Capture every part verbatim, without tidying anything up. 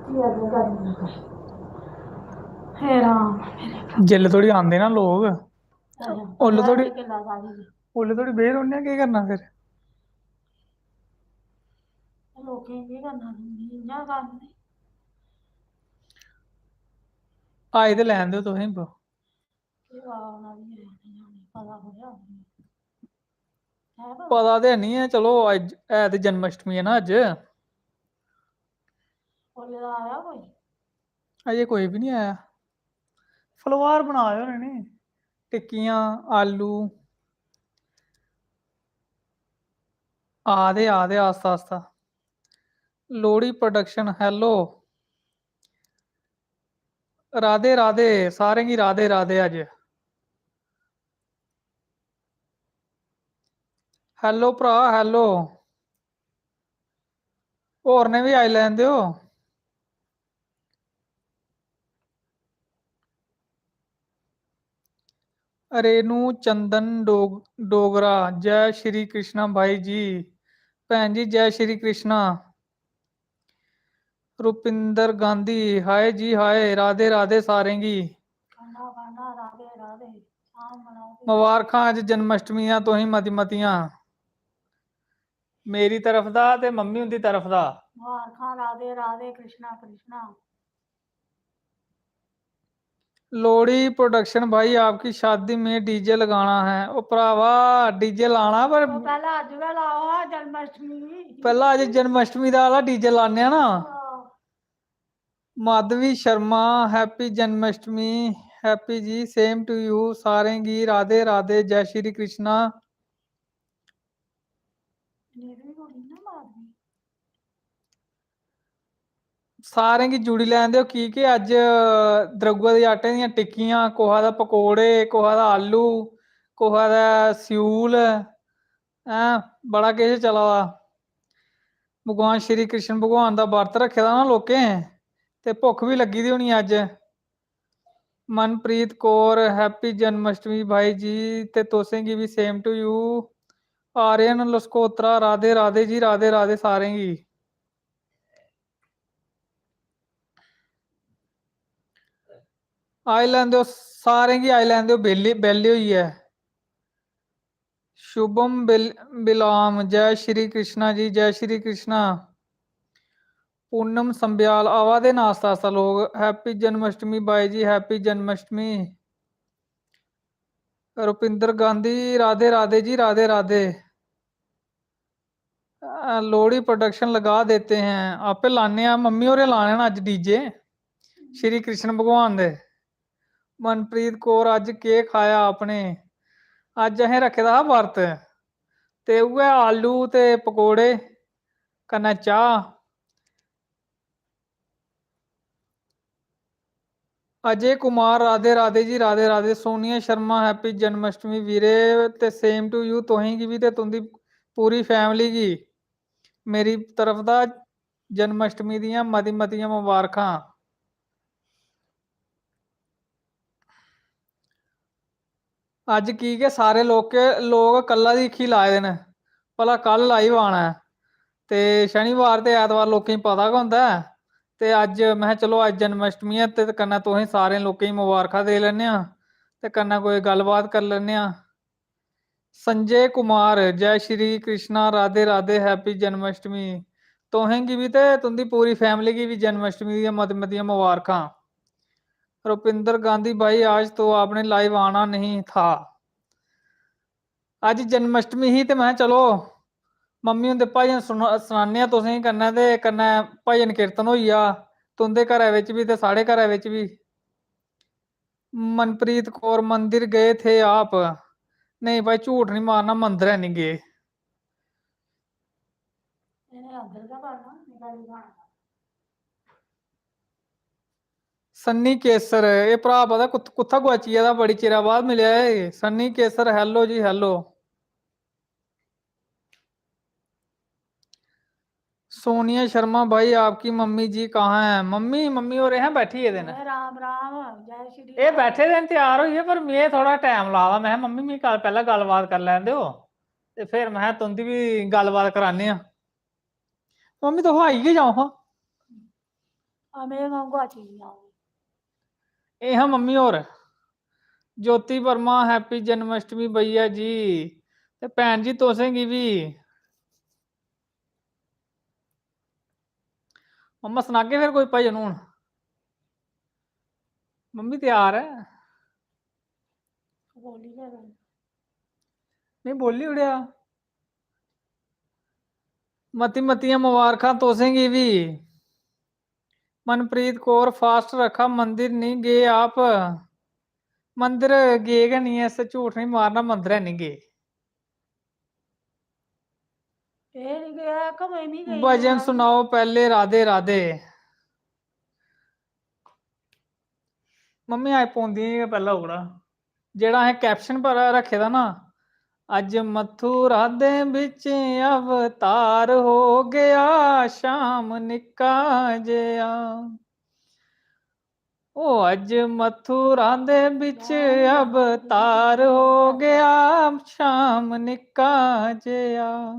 हे राम, मेरे प्रभु। जिसलै धोड़ी आंदे ना लोग, अच्छा, उसलै धोड़ी, उसलै धोड़ी बेही रौह्ने आं, केह् करना फिर? लोकें गी केह् करना, इ'यां गल्ल निं। आई ते लैन देओ तुसें ब-, केह् पता होना बी ऐ, नेईं होनी, पता थोह्ड़े होना। है पता? पता ते हैनी ऐ, चलो अज्ज है ते जन्माष्टमी ऐ ना अज्ज। उसलै दा आया कोई? अजें कोई बी निं आया। फलोआर बना दे होने नी, टिक्कियां, आलू। आ दे, आ दे, आस्ता, आस्ता। Lohri production, hello। राधे, राधे, सारें गी राधे, राधे अज्ज। Hello भ्राऽ, hello। होर ने बी आई लैन देओ। रेणु चंदन डोग-, डोगरा, जय श्री कृष्णा भाई जी। भैन जी, जय श्री कृष्णा। रुपिंदर गांधी, हाय जी हाय, राधे राधे सारें गी। गाना, गाना, राधे, राधे, शाम मनाओ। मबारखां अज्ज जन्माष्टमी दियां तुसें मती मतियां। मेरी तरफ दा ते मम्मी हुंदी तरफ दा। मबारखां, राधे, राधे, कृष्णा, कृष्णा। लोहड़ी production भाई, आपकी शादी में DJ लगाना है। ओ भरावा, DJ लाना पर ओह् पैह्लें अज्ज गै लाओ हा जन्माष्टमी गी। पैह्ला अज्ज जन्माष्टमी दा आह्ला DJ लाने आं ना। हां। Madhavi Sharma, happy Janmashtami. Happy ji, same to you। सारें गी राधे राधे, जय श्री कृष्णा। सारें गी जुड़ी लैन देओ, की के अज्ज द्रगुआ दे आटे दियां टिक्कियां, कुसै दा पकौड़े, कुसै दा आलू, कुसै दा स्यूल, हैं, बड़ा किश चला दा। भगवान श्री कृष्ण भगवान दा बर्त रक्खे दा ना लोकें, ते भुक्ख बी लग्गी दी होनी अज्ज। मनप्रीत कौर, happy जन्माष्टमी भाई जी, ते तुसें गी बी same to you। Aryan लस्कोत्रा, Radhe Radhe ji, Radhe Radhe सारें गी। आई लैन देओ, सारें गी आई लैन देओ, बेह्ले, बेह्ले होइयै। शुभम बिल-, बिलाम, जय श्री कृष्णा जी, जय श्री कृष्णा। पूनम संब्याल, आवा दे न आस्ता आस्ता लोग। Happy जन्माष्टमी बाई जी, happy जन्माष्टमी। रुपिंदर गांधी, राधे राधे जी, राधे राधे। अ, लोहड़ी production लगा देते हैं, आपे लाने आं, मम्मी होरें लाने न अज्ज DJ श्री कृष्ण भगवान दे। मनप्रीत कौर, अज्ज केह् खाया आपने? अज्ज असें रक्खे दा हा बर्त, ते उ'ऐ आलू ते पकौड़े कन्नै चाह्। अजय कुमार, राधे राधे जी, राधे राधे। सोनिया शर्मा, happy जन्माष्टमी वीरे, ते same to you, तुसें गी बी ते तुं'दी पूरी family गी मेरी तरफ दा जन्माष्टमी दियां मती मतियां मबारखां। अज्ज की के सारे लोक, लोक कल्ला दी अक्खी लाए दे न, भला कल live आना ऐ। ते शनिवार ते ऐतवार लोकें गी पता गै होंदा ऐ। ते अज्ज में, चलो, अज्ज जन्माष्टमी ऐ ते कन्नै तुसें सारें लोकें गी मबारखां देई लैन्ने आं ते कन्नै कोई गल्लबात करी लैन्ने आं। संजय कुमार, जय श्री कृष्णा, राधे राधे, happy जन्माष्टमी। तुसें गी बी ते तुं'दी पूरी family गी बी जन्माष्टमी दियां मती मतियां मबारखां। रुपिंदर गांधी भाई, आज तो आपने live आना नहीं था। अज्ज जन्माष्टमी ही ते में, चलो, मम्मी हुंदे भजन सुना-, सनाने आं तुसें गी कन्नै, ते कन्नै भजन कीर्तन होई जा तुं'दे घरै बिच बी ते साढ़े घरै बिच बी। मनप्रीत कौर, मंदिर गए थे आप? नहीं भाई, झूठ नहीं मारना, मंदर है नहीं गे। सन्नी केसर, एह् भ्राऽ पता कुत्थ-, कुत्थै गुआची गेदा, बड़ी चिरै बाद मिलेआ एह्। सन्नी केसर, hello जी, hello। सोनिया शर्मा, भाई, आपकी मम्मी जी कहाँ है? मम्मी, मम्मी होर हैं बैठी गेदे न। ए, राम राम, जय श्री एह् राम। बैठे दे न त्यार होइयै, पर में थोह्ड़ा टैम ला दा। में, मम्मी, मिगी गल्ल, पैह्लें गल्लबात करी लैन देओ, ते फिर में तुं'दी बी गल्लबात कराने आं। मम्मी, तुस आई गै जाओ हां। हां, मेरे गांव गुआची गेइयां। एह् हां मम्मी होर। ज्योति वर्मा, happy जन्माष्टमी भैया जी। ते भैन जी, तुसें गी बी। मम्मा, सनागे फिर कोई भजन हून? मम्मी त्यार ऐ। बोली गै गल्ल। नहीं, बोली ओड़ेआ। मती मतियां मबारखां तुसें गी बी। मनप्रीत कौर, fast रक्खा, मंदिर नहीं गे आप? मंदिर गे गै नहीं ऐ, इस झूठ नहीं मारना, मंदिर है नहीं गे। एह् निं गेआ, कमाई निं गई भजन होना। सुनाओ पैह्ले, राधे राधे। मम्मी अज्ज पौंदियां गै पैह्ला ओकड़ा, जेह्ड़ा असें caption पर रक्खे दा ना, "अज्ज मथुरा दे बिच अवतार हो गया, श्याम निक्का जेहा।" ओ अज्ज मथुरा दे बिच अवतार हो गया, श्याम निक्का जेहा।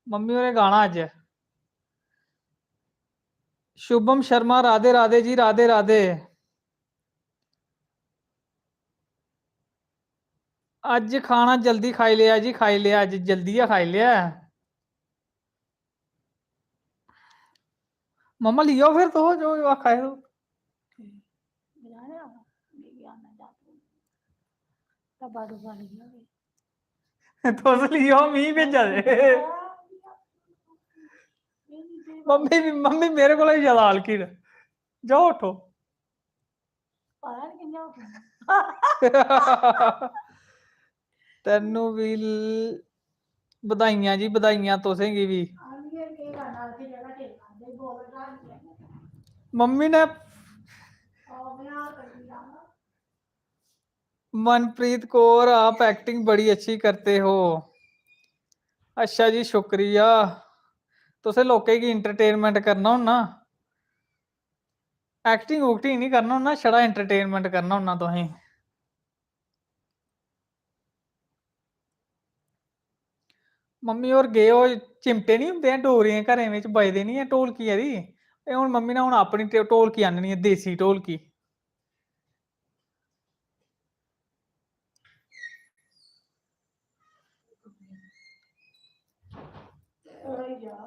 मम्मी होरें गाना अज्ज। शुभम शर्मा, राधे राधे जी, राधे राधे। अज्ज खाना जल्दी खाई लेआ जी, खाई लेआ, अज्ज जल्दी गै खाई लेआ। मम्मा, लियो फिर तो जो, जो आखा दे तू। बनाने आवा, मिगी आना जा तू। डब्बा डुब्बा लेई आवे। तुस लियो, मी भेजा दे। मम्मी, मम्मी मेरे कोला ही ज्यादा आलकी न। जाओ उठो। पता निं कि'यां उठना। तैनू बी ल-, बधाइयां जी, बधाइयां तुसें गी बी। मम्मी ने, मनप्रीत कौर, आप acting बड़ी अच्छी करते हो। अच्छा जी, शुक्रिया। तुसें लोकें गी entertainment करना होना। Acting उक्टिंग निं करना होना, छड़ा entertainment करना होना तुसें। मम्मी होर गे, ओह् चिमटे निं होंदे हैन डोगरें दे घरें बिच, बजदे निं हैन ढोलकी आह्ली। ते हून मम्मी ने हून अपनी ढो-, ढोलकी आह्ननी ऐ, देसी ढोलकी।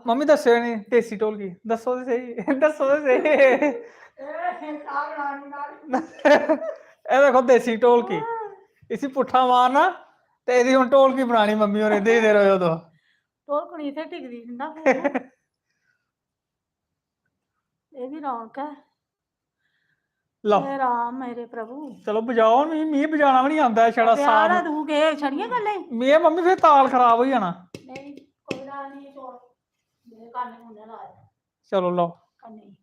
मम्मी दस्सेओ इ'नें देसी ढोलकी, दस्सो ते स्हेई, दस्सो ते स्हेई। एह् देखो देसी ढोलकी, इसी पुट्ठा मारना ते एह्दी हून ढोलकी बनानी मम्मी होरें, दिखदे र'वेओ तुस। ढोलकनी इत्थै टिकदी जिंदा। एह् बी रौनक ऐ। लओ। हे राम मेरे प्रभु। चलो बजाओ, मी, मी बजाना बी निं आंदा ऐ, छड़ा प्यार ऐ, साथ। तूं केह् छड़ियां गल्लां ही? मी, मम्मी, फिर ताल खराब होई जाना। नहीं, कोई गल्ल नहीं, छोड़। मेरे कन्न कुन्ने लाए? चलो, लओ। कन्ने।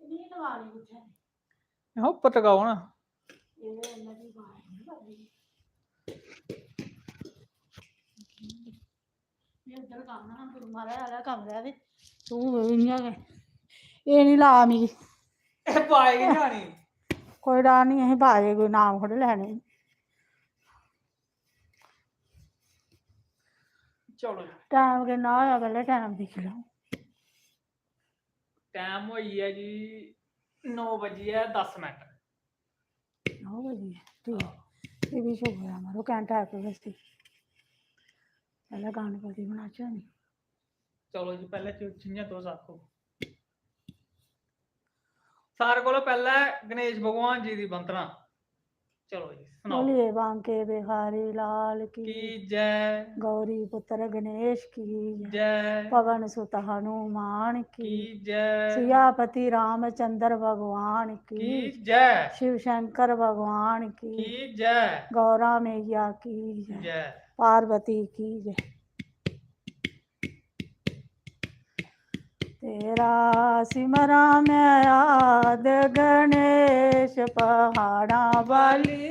नहीं लगानी कुत्थै? आहो, उप्पर टकाओ ना। एह्दे कन्नै भी बाज निं करदी। में उद्धर गाना हा गुरु महाराज आह्ला कमरा ते तूं इ'यां गै, एह् निं ला मिगी। एह् बाज गै जानी। कोई डर निं, असें बाजे कोई नाम थोह्ड़े लैने। चलो जी। टैम किन्ना होया, पैह्लें टैम दिक्खी लैओ। टैम होई गेआ जी, नौ बजियै दस मिंट। नौ बजियै, ठीक। एह् बी शुक्र ऐ मड़ो, घैंटा इक गै सी। पैह्लें गणपति बनाचै नी। चलो जी, पैह्लें चि-, जि'यां तुस आखो। सारें कोला पैह्लें गणेश भगवान जी दी वंदना। चलो जी, सनाओ। बोलिए बांके बिहारी लाल की, की जय। गौरी पुत्र गणेश की, जय। पवन सुत हनुमान की, की जय। सियापति रामचंद्र भगवान की, की जय। शिव शंकर भगवान की, की जय। गौरा मैया की जय, जय। पार्वती की जय। तेरा सिमरा मैं याद गणेश पहाड़ां वाली,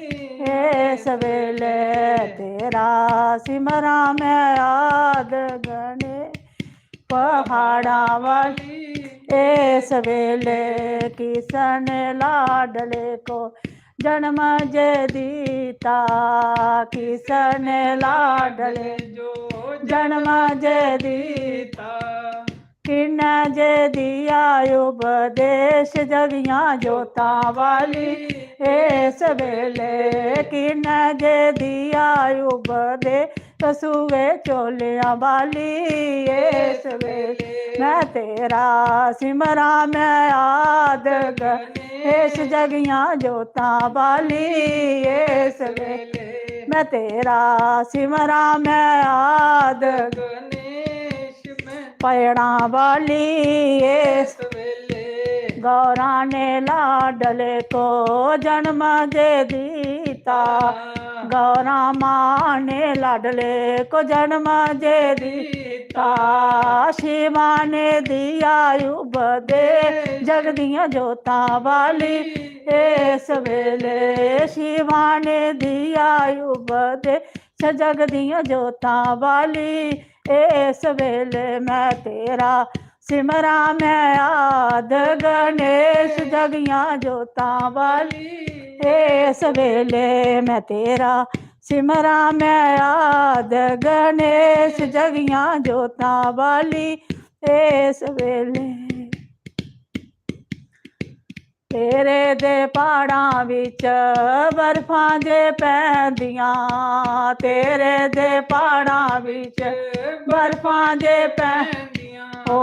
इस वेले तेरा सिमरा मैं याद गणेश पहाड़ां वाली, इस वेले किसने लाडले को जन्म जे दीता, किसने लाडले जो जन्म जे दीता। किन्ने जे दिया उपदेश जगियां जोतां वाली इस बेले, किन्ने जे दिया उपदेश सूहे चोलियां वाली इस बेले। मैं तेरा सिमरा मैं आद गणेश जगियां जोतां वाली इस बेले। मैं तेरा सिमरा मैं आद गणेश मैं पैड़ां वाली इस वेले। गौरा ने लाडले को जन्म जे दीता, गौरा माँ ने लाडले को जन्म जे दीता। शिवा ने दिया उपदेश जगदियां जोतां वाली इस वेले। शिवा ने दिया उपदेश जगदियां जोतां वाली इस वेले। मैं तेरा सिमरा मैं आद गणेश जगियां जोतां वाली इस वेले। मैं तेरा सिमरा मैं आद गणेश जगियां जोतां वाली इस वेले। तेरे दे पहाड़ां बिच बर्फां जे पैंदियां, तेरे दे पहाड़ां बिच बर्फां जे पैंदियां। ओ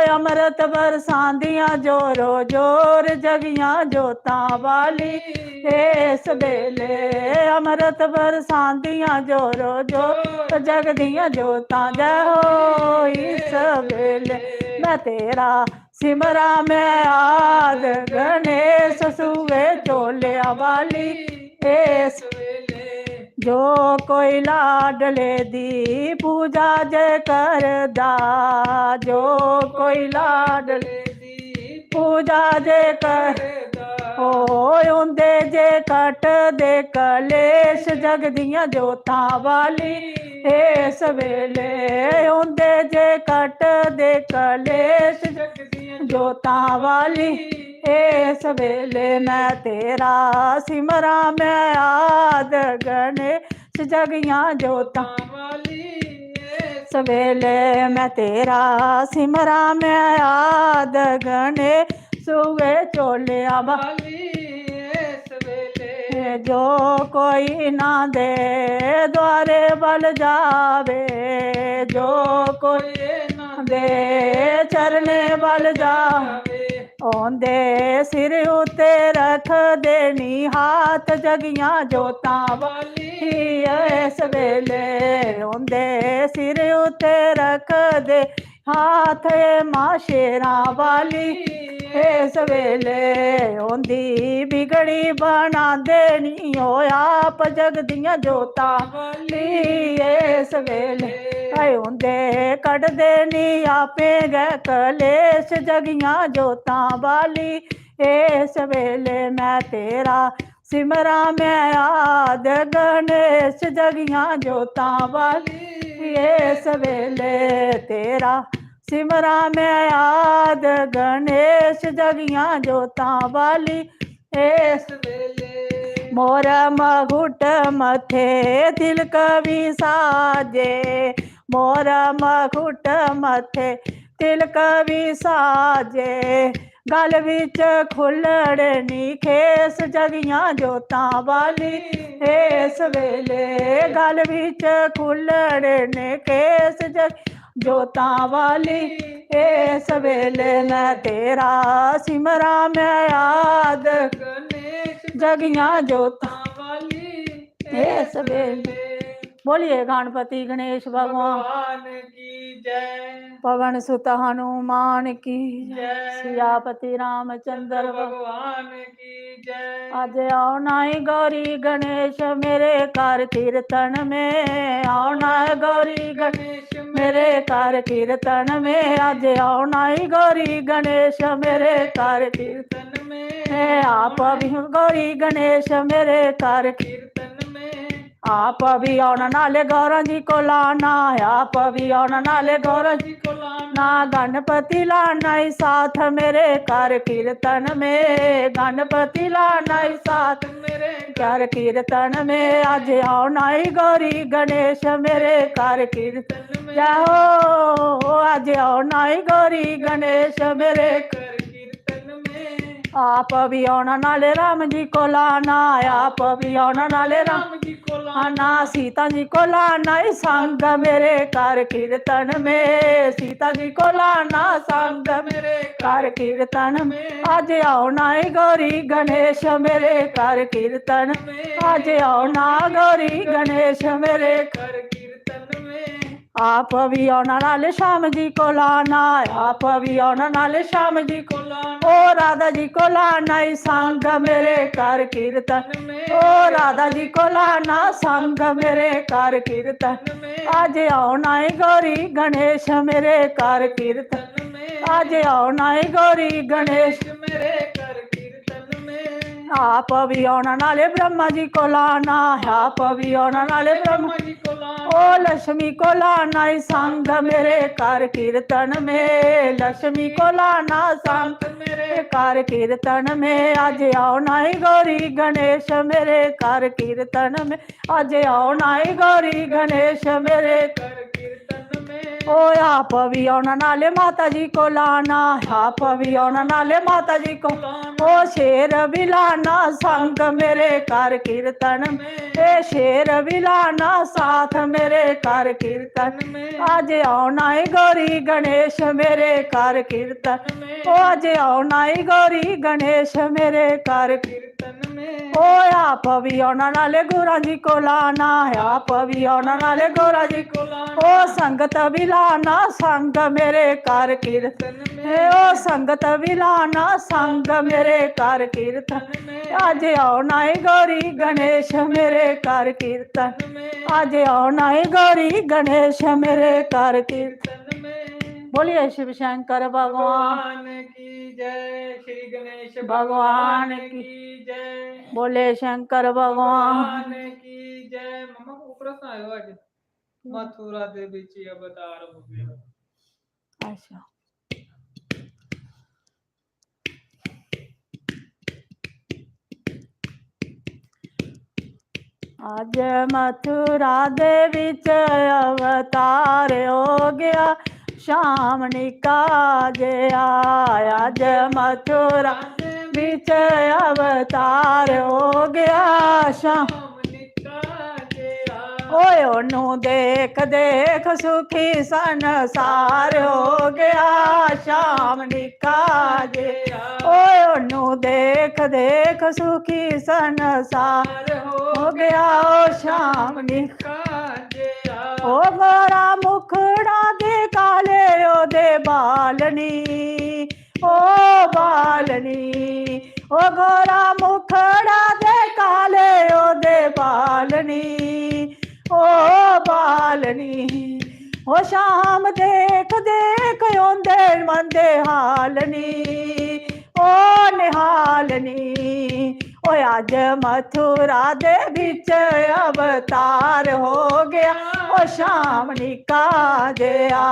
अमृत बरसांदियां जोरो जोर जगियां जोतां वाली इस बेले। अमृत बरसांदियां जोरो जोर जगदियां जोतां जय हो इस बेले। मैं तेरा सिमरा मैं आद गणेश सूहे चोलियां वाली इस वेले। जो कोई लाडले दी पूजा जे करदा, जो कोई लाडले दी पूजा जे करदा, ओ उंदे जे कटदे कलेश जगदियां जोतां वाली इस वेले। उंदे जे कटदे कलेश जगदियां जोतां वाली इस वेले। मैं तेरा सिमरा मैं आद गणेश जगियां जोतां वाली इस वेले। मैं तेरा सिमरा मैं आद गणेश सूहे चोलियां वाली इस वेले। जो कोई इन्हां दे द्वारे बल जावे, जो कोई इन्हां दे चरणे बल जावे, उंदे सिर उत्ते रख देनी हाथ जगियां जोतां वाली इस वेले। उंदे सिर उत्ते रख दे हाथ ए मां शेरां वाली इस वेले। उंदी बिगड़ी बना देनी ओ आप जगदियां जोतां वाली इस वेले। ऐ उंदे कटदे नी आपे गै कलेश जगियां जोतां वाली इस वेले। मैं तेरा सिमरा मैं आद गणेश जगियां जोतां वाली इस वेले। तेरा सिमरा मैं आद गणेश जगियां जोतां वाली इस वेले। मोर मकुट मथे तिलक भी साजे, मोर मकुट मथे तिलक भी साजे। गल बिच खुल्लड़ नी खेस जगियां जोतां वाली इस वेले। गल बिच खुल्लड़ ने खेस जग जोतां वाली इस वेले। मैं तेरा सिमरा मैं आद गणेश जगियां जोतां वाली इस वेले। बोलिए गणपति गणेश भगवान भगवान की जय। पवन सुत हनुमान की जय। सियापति रामचंद्र भगवान की जय। आज आओ नाई गौरी गणेश मेरे घर कीर्तन में, आओ ना गौरी गणेश मेरे घर कीर्तन में। आज आओ नाई गौरी गणेश मेरे घर कीर्तन में, आप भी गौरी गणेश मेरे घर कीर्तन में। आप भी औना नाले गौरा जी को लाना, आप भी औना नाले गौरा जी को लाना। गणपति लाना ही साथ मेरे कर कीर्तन में, गणपति लाना ही साथ मेरे कर कीर्तन में। आज औना ही गौरी गणेश मेरे कर कीर्तन में। जय हो, आज औना ही गौरी गणेश मेरे कर कीर्तन में। आप भी औना नाले राम जी को लाना, आप भी औना नाले राम जी को लाना। सीता जी को लाना ही संग मेरे कर कीर्तन में, सीता जी को लाना संग मेरे कर कीर्तन में। आज औना ही गौरी गणेश मेरे कर कीर्तन में, आज औना गौरी गणेश मेरे कर कीर्तन में। आप भी औना नाले श्याम जी को लाना, आप भी औना नाले श्याम जी को लाना। ओ राधा जी को लाना ही संग मेरे कर कीर्तन में, ओ राधा जी को लाना संग मेरे कर कीर्तन में। आज औना ही गौरी गणेश मेरे कर कीर्तन में, आज औना ही गौरी गणेश मेरे कर कीर्तन में। आप भी औना नाले ब्रह्मा जी को लाना, आप भी औना नाले ब्रह्मा जी को लाना। ओ लक्ष्मी को लाना ही संग मेरे कर कीर्तन में, लक्ष्मी को लाना संग मेरे कर कीर्तन में। आज औना ही गौरी गणेश मेरे कर कीर्तन में, आज औना ही गौरी गणेश मेरे कर कीर्तन में। ओ आप भी औना नाले माता जी को लाना, आप भी औना नाले माता जी को। ओ शेर भी लाना संग मेरे कर कीर्तन में, ए शेर भी लाना साथ मेरे कर कीर्तन में। आज औना ही गौरी गणेश मेरे कर कीर्तन में, ओ आज औना ही गौरी गणेश मेरे कर कीर्तन में। ओ आप भी औना नाले गुरां जी को लाना, आप भी औना नाले गुरां जी को लाना। ओ संगत भी लाना संग मेरे कर कीर्तन में, ओ संगत भी लाना संग मेरे कर कीर्तन में। आज औना ही गौरी गणेश मेरे कर कीर्तन में, आज औना ही गौरी गणेश मेरे कर कीर्तन में। बोलिए शिव शंकर भगवान भगवान की जय, श्री गणेश भगवान भगवान की की जय। बोले शंकर भगवान भगवान की जय। मम्मा, ऊपर से आयो आज। मथुरा दे विच अवतार हो गया। अच्छा। आज मथुरा दे विच अवतार हो गया, श्याम निका जया। आज मथुरा दे विच अवतार हो गया, श्याम ओए ओनू देख देख सुखी संसार हो गया, श्याम निका जया। ओए ओनू देख देख सुखी संसार हो गया, ओ श्याम निका जया। ओ गोरा मुखड़ा दे काले ओदे बाल नी, ओ बाल नी। ओ गोरा मुखड़ा दे काले ओदे बाल नी, ओ बाल नी। ओ श्याम देख देख ओंदे मन दे हाल नी, ओ निहाल नी। ओ अज मथुरा दे विच अवतार हो गया, ओ श्याम निका जया।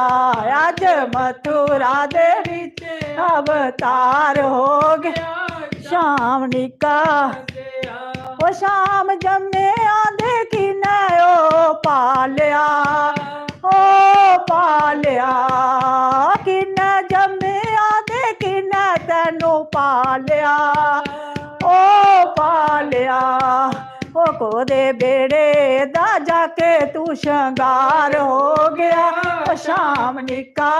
अज मथुरा दे विच अवतार हो गया, श्याम निका। ओ श्याम जम्मे आंदे किन्ने ओ पालया, ओ पालया। किन्ने जम्मे आंदे किन्ने तैनू पालया, ओ पालया। ओ कोदे बेड़े दा जाके तू शंगार हो गया, ओ श्याम निका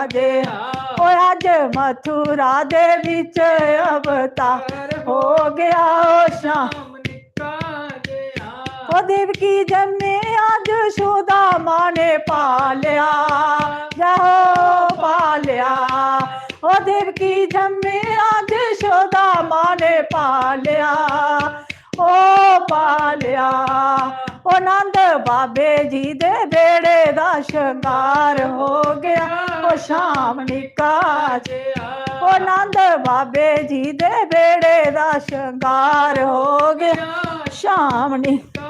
जया। ओ अज मथुरा दे विच अवतार हो गया, ओ श्याम निका जया। ओ देवकी जम्मे अज यशोदा माँ ने पालया, जय हो पालया। ओ देवकी जम्मे अज यशोदा माँ ने पालया, ओ पालया। ओ नंद बाबे जी दे बेड़े दा शंगार हो गया, ओ श्याम निका जया। ओ नंद बाबे जी दे बेड़े दा शंगार हो गया, श्याम निका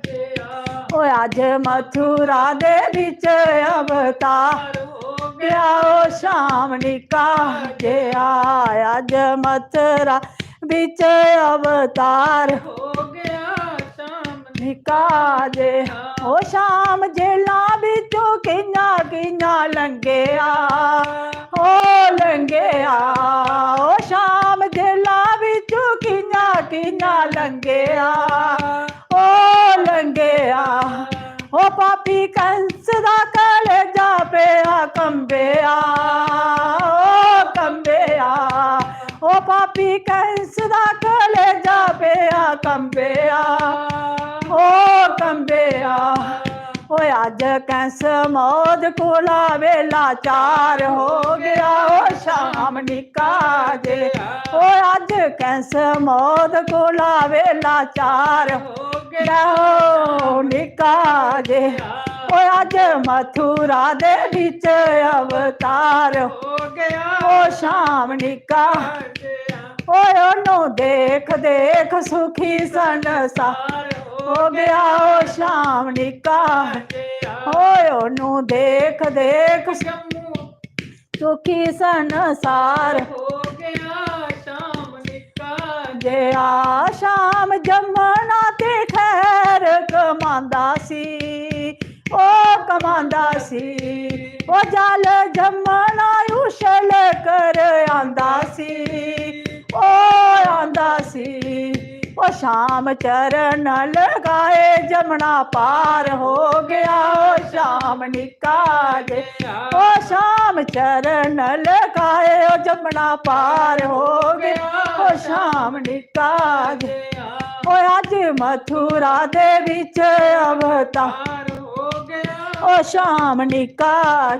जया। ओ अज मथुरा दे बिच अवतार हो गया, ओ श्याम निक्का जेहा। अज मथुरा बिच अवतार हो गया श्याम निक्का जेहा। ओ श्याम जेलां बिचों कि'यां कि'यां लंघेआ, ओ लंघेआ। ओ श्याम जेलां बिचों कि'यां कि'यां लंघेआ, ओ लंघेआ। ओ पापी कंस दा कलेजा पेआ कंबेआ, ओ कंबेआ। ओ पापी कंस दा कलेजा पेआ कंबेआ, ओ कंबेआ। ओ अज कंस मौत कोला बी लाचार हो गया, ओ श्याम निक्का जेहा। ओ अज कंस मौत कोला बी लाचार हो गया, ओ निक्का जेहा। ओ अज मथुरा दे बिच अवतार हो गया, ओ श्याम निक्का। ओए ओनू देख देख सुखी संसार हो गया, ओ श्याम निक्का। ओए ओनू देख देख सुखी संसार हो गया श्याम निक्का जेहा। श्याम जमना ते खैर कमांदा सी, ओ कमांदा सी। ओ जल जमना उछल कर आंदा सी, ओ आंदा सी। ओ श्याम चरण लगाए जमना पार हो गया, ओ श्याम निक्का जेहा। ओ श्याम चरण लगाए, ओ जमना पार हो गया, ओ श्याम निक्का जेहा। ओ अज मथुरा दे बिच अवतार हो गया, ओ श्याम निक्का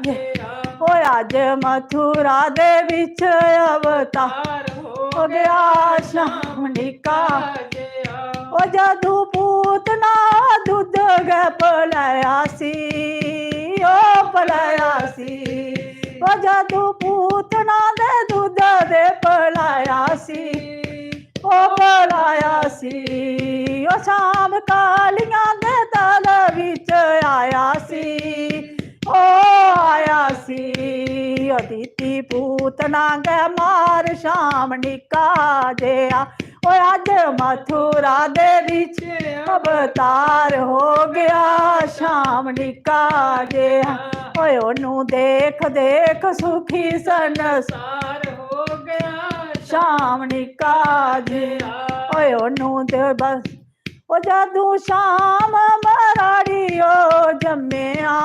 जेहा। ओ अज मथुरा दे बिच अवतार हो गया श्याम निक्का। ओ जदू पूतना दुद्ध गै पलाया सी, ओ पलाया सी। ओ जदू पूतना दे दुद्ध दे पलाया सी, ओ पलाया सी। ओ श्याम कालियां दे दल बिच आया सी, ओ आया सी। ओ दित्ती पूतना गै मार श्याम निक्का जेहा। ओ अज मथुरा दे बिच अवतार हो गया श्याम निक्का जेहा। ओए ओनू देख देख सुखी संसार हो गया श्याम निक्का जेहा। ओए ओनू दे बस ओ जदू श्याम मराड़ी ओ जम्मेआ,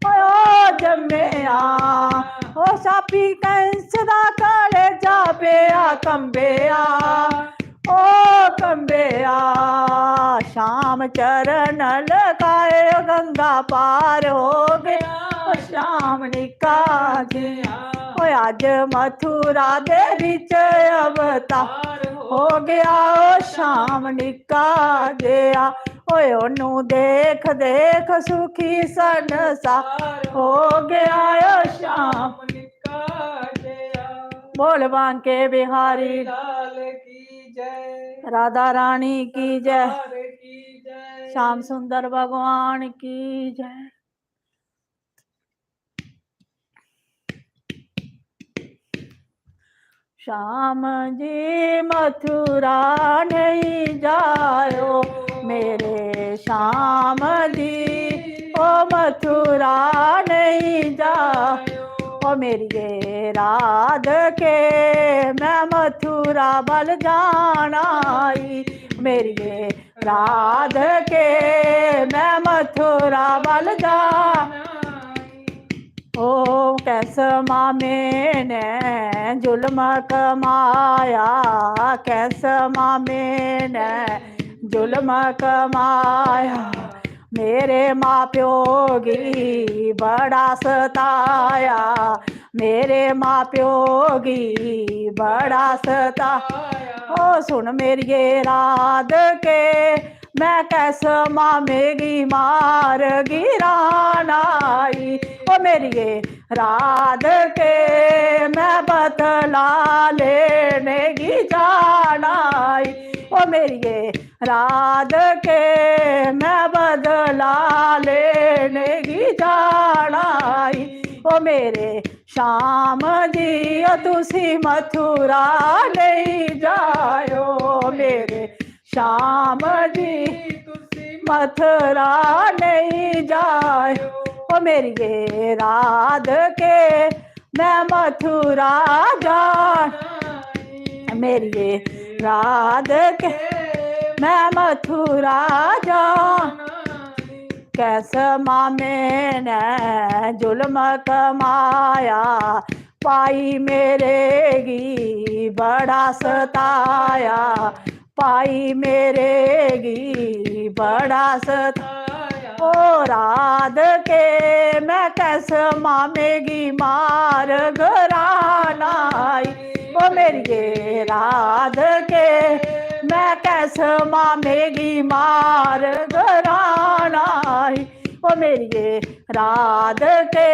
ओ जम्मेआ। ओ सापी कंस दा कलेजा पेआ कंबेआ, ओ कंबेआ। श्याम चरण लगाए गंगा पार हो गया श्याम निक्का जेहा। ओ अज मथुरा दे बिच अवतार हो गया ओ श्याम निक्का जेहा। ओए ओनू देख देख सुखी संसार हो गया ओ श्याम निक्का जेहा। बोल बांके बिहारी लाल की जय, राधा रानी की जय, सरकार की जय। श्याम सुंदर भगवान की जय। श्याम जी मथुरा नहीं जायो, मेरे श्याम जी, ओ मथुरा नहीं जायो। ओ मेरिये राधके, मैं मथुरा बल जाना ई, मेरिये राधके, मैं मथुरा बल जाना। ओ कंस मामे ने जुल्म कमाया, कंस मामे ने जुल्म कमाया। मेरे मां प्यो गी बड़ा सताया, मेरे मां प्यो गी बड़ा सताया। ओ सुन मेरिये राधके, मैं कंस मामे गी मार गिराना ई। ओ मेरिये राधके, मैं बदला लेने गी जाना ई। ओ मेरिये राधके, मैं बदला ला लेने गी जाना ई। ओ मेरे श्याम जी, ओ तुसी मथुरा नहीं जायो, मेरे श्याम जी, तुसी मथुरा नहीं जायो। ओ मेरिये राधके, मैं मथुरा जाना, मेरिये राधके, मैं मथुरा जाना। कैस मामे ने जुल्म कमाया, पाई मेरे गी बड़ा सताया, पाई मेरे गी बड़ा सताया। ओ राधके, मैं कैस मामे गी मार गराना आई। ओ मेरिये राधके, मैं कैस मामे गी मार गराना आई। ओ मेरिये राधके,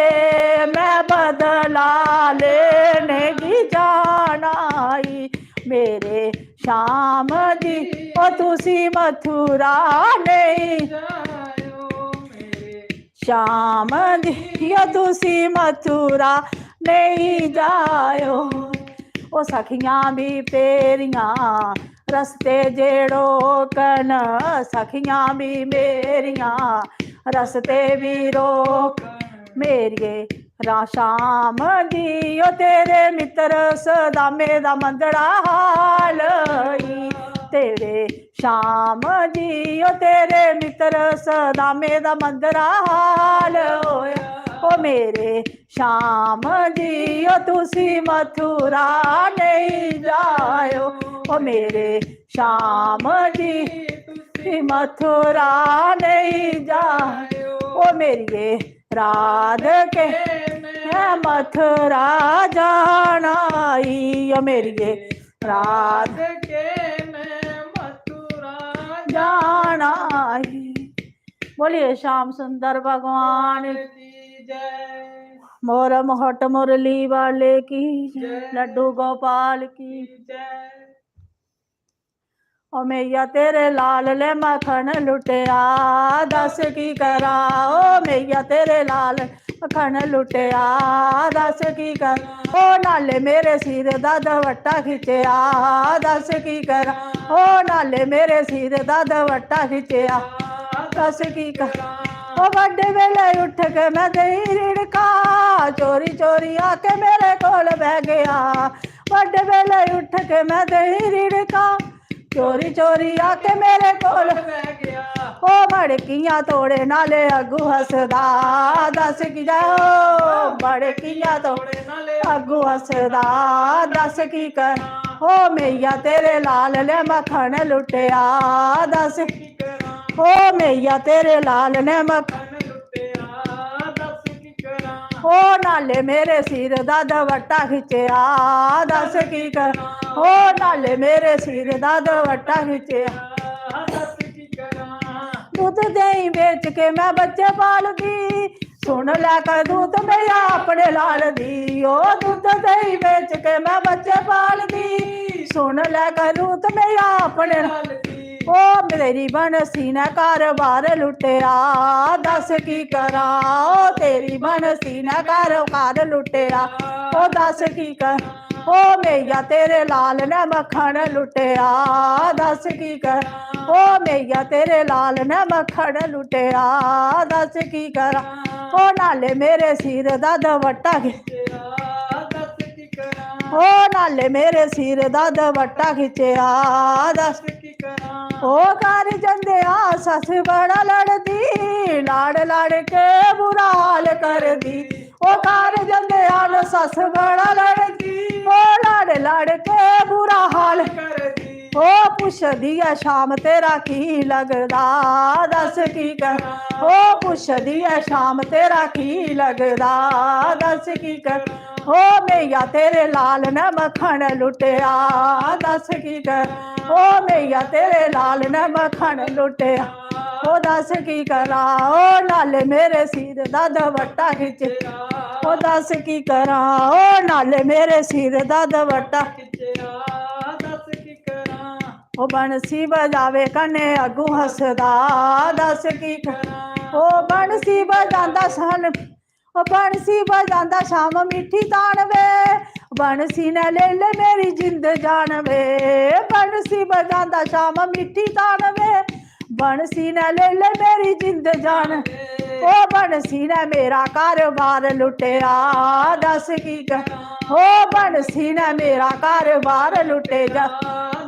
मैं बदला लेने गी जाना आई। मेरे श्याम जी, ओ तुसी मथुरा नहीं जायो, मेरे श्याम जी, ओ तुसी मथुरा नहीं जायो। ओ सखियां भी तेरियां रस्ते जे रोकन, सखियां भी मेरियां रस्ते भी रोक। मेरिये रा श्याम जी, ओ तेरे मित्र सदामे दा मंदड़ा हाल ई। तेरे श्याम जी, ओ तेरे मित्र सदामे दा मंदड़ा हाल होया। ओ मेरे श्याम जी, ओ तुसी मथुरा नहीं जायो। ओ मेरे श्याम जी, तुसी मथुरा नहीं जायो। ओ मेरिये राधके, मैं मथुरा जाना आई। ओ मेरिये राधके, मैं मथुरा जाना आई। बोलिए श्याम सुंदर भगवान की जय। मोर मुहट मुरली वाले की जय। लड्डू गोपाल की जय। ओ मैया तेरे लाल ने मक्खन लुटिया, दस की करा। ओ मैया तेरे लाल मक्खन लुटिया, दस की करा। ओ नाले मेरे सिर दा दुपट्टा खिच्चेआ, दस की करा। ओ नाले मेरे सिर दा दुपट्टा खिच्चेआ, दस की करा। ओ बड्डे बेले उठ के मैं देई रिड़का, चोरी चोरी आके मेरे कोल बह गया। बड्डे बेले उठ के मैं देई रिड़का, चोरी चोरी आके मेरे कोल बह गया। ओ मड़कियां तोड़े नाले अग्गू हसदा, दस की जाओ। मड़कियां तोड़े नाले अग्गू हसदा, दस की कर। ओ मैया तेरे लाल ने मक्खन लुटिया, दस की कर। ओ मैया तेरे लाल ने मक्खन लुटिया, दस की कर। ओ नाले मेरे सिर दा दुपट्टा खिच्चेआ, दस की कर। ओ नाले मेरे सिर दा दुपट्टा खिच्चेआ, दस की कर। दुद्ध देई बेच के मैं बच्चे पालदी, सुन लै करतूत मैया अपने लाल दी। ओ दुद्ध देई बेच के मैं बच्चे पालदी, सुन लै करतूत मैया अपने लाल दी। ओ तेरी बनसी ने घर बार लुटिया, दस की करां। ओ तेरी बनसी ने घर बार लुटिया, ओ दस की करां। ओ मैया तेरे लाल ने मक्खन लुटिया, दस की करां। ओ मैया तेरे लाल ने मक्खन लुटिया, दस की करां। ओ नाले मेरे सिर दा दुपट्टा खिच्चेआ, दस की करां। ओ नाले मेरे सिर दा दुपट्टा खिच्चेआ, दस की करां। ओ घर जंदे आ सस बड़ा लड़दी, लाड़ लाड़ के बुरा हाल करदी। ओ घर जंदे आ न सस बड़ा लड़दी, ओ लाड़ लाड़ के बुरा हाल करदी। ओ पुछदी ऐ श्याम तेरा की लगदा, दस की कर। ओ पुछदी ऐ श्याम तेरा की लगदा, दस की कर। ओ मैया तेरे लाल ने मक्खन लुटिया, दस की कर। ओ मैया तेरे लाल ने मक्खन लुटिया, ओ दस की करां। ओ नाले मेरे सिर दा दुपट्टा खिच्चेआ, ओ दस की करां। ओ नाले मेरे सिर दा दुपट्टा खिच्चेआ, दस की करां। ओ बंसी बजावे कन्नै अग्गूं हसदा, दस की करां। ओ बंसी बजांदा सन, ओ बंसी बजांदा शाम मिट्ठी तान वे। बंसी ने ले ले मेरी जिंद जान वे, बंसी बजांदा शाम मिट्ठी तान वे। बंसी ने ले ले मेरी जिंद जान, ओ बंसी ने मेरा कारोबार लुट्टेआ, दस की करां। ओ बंसी ने मेरा कारोबार लुट्टेआ,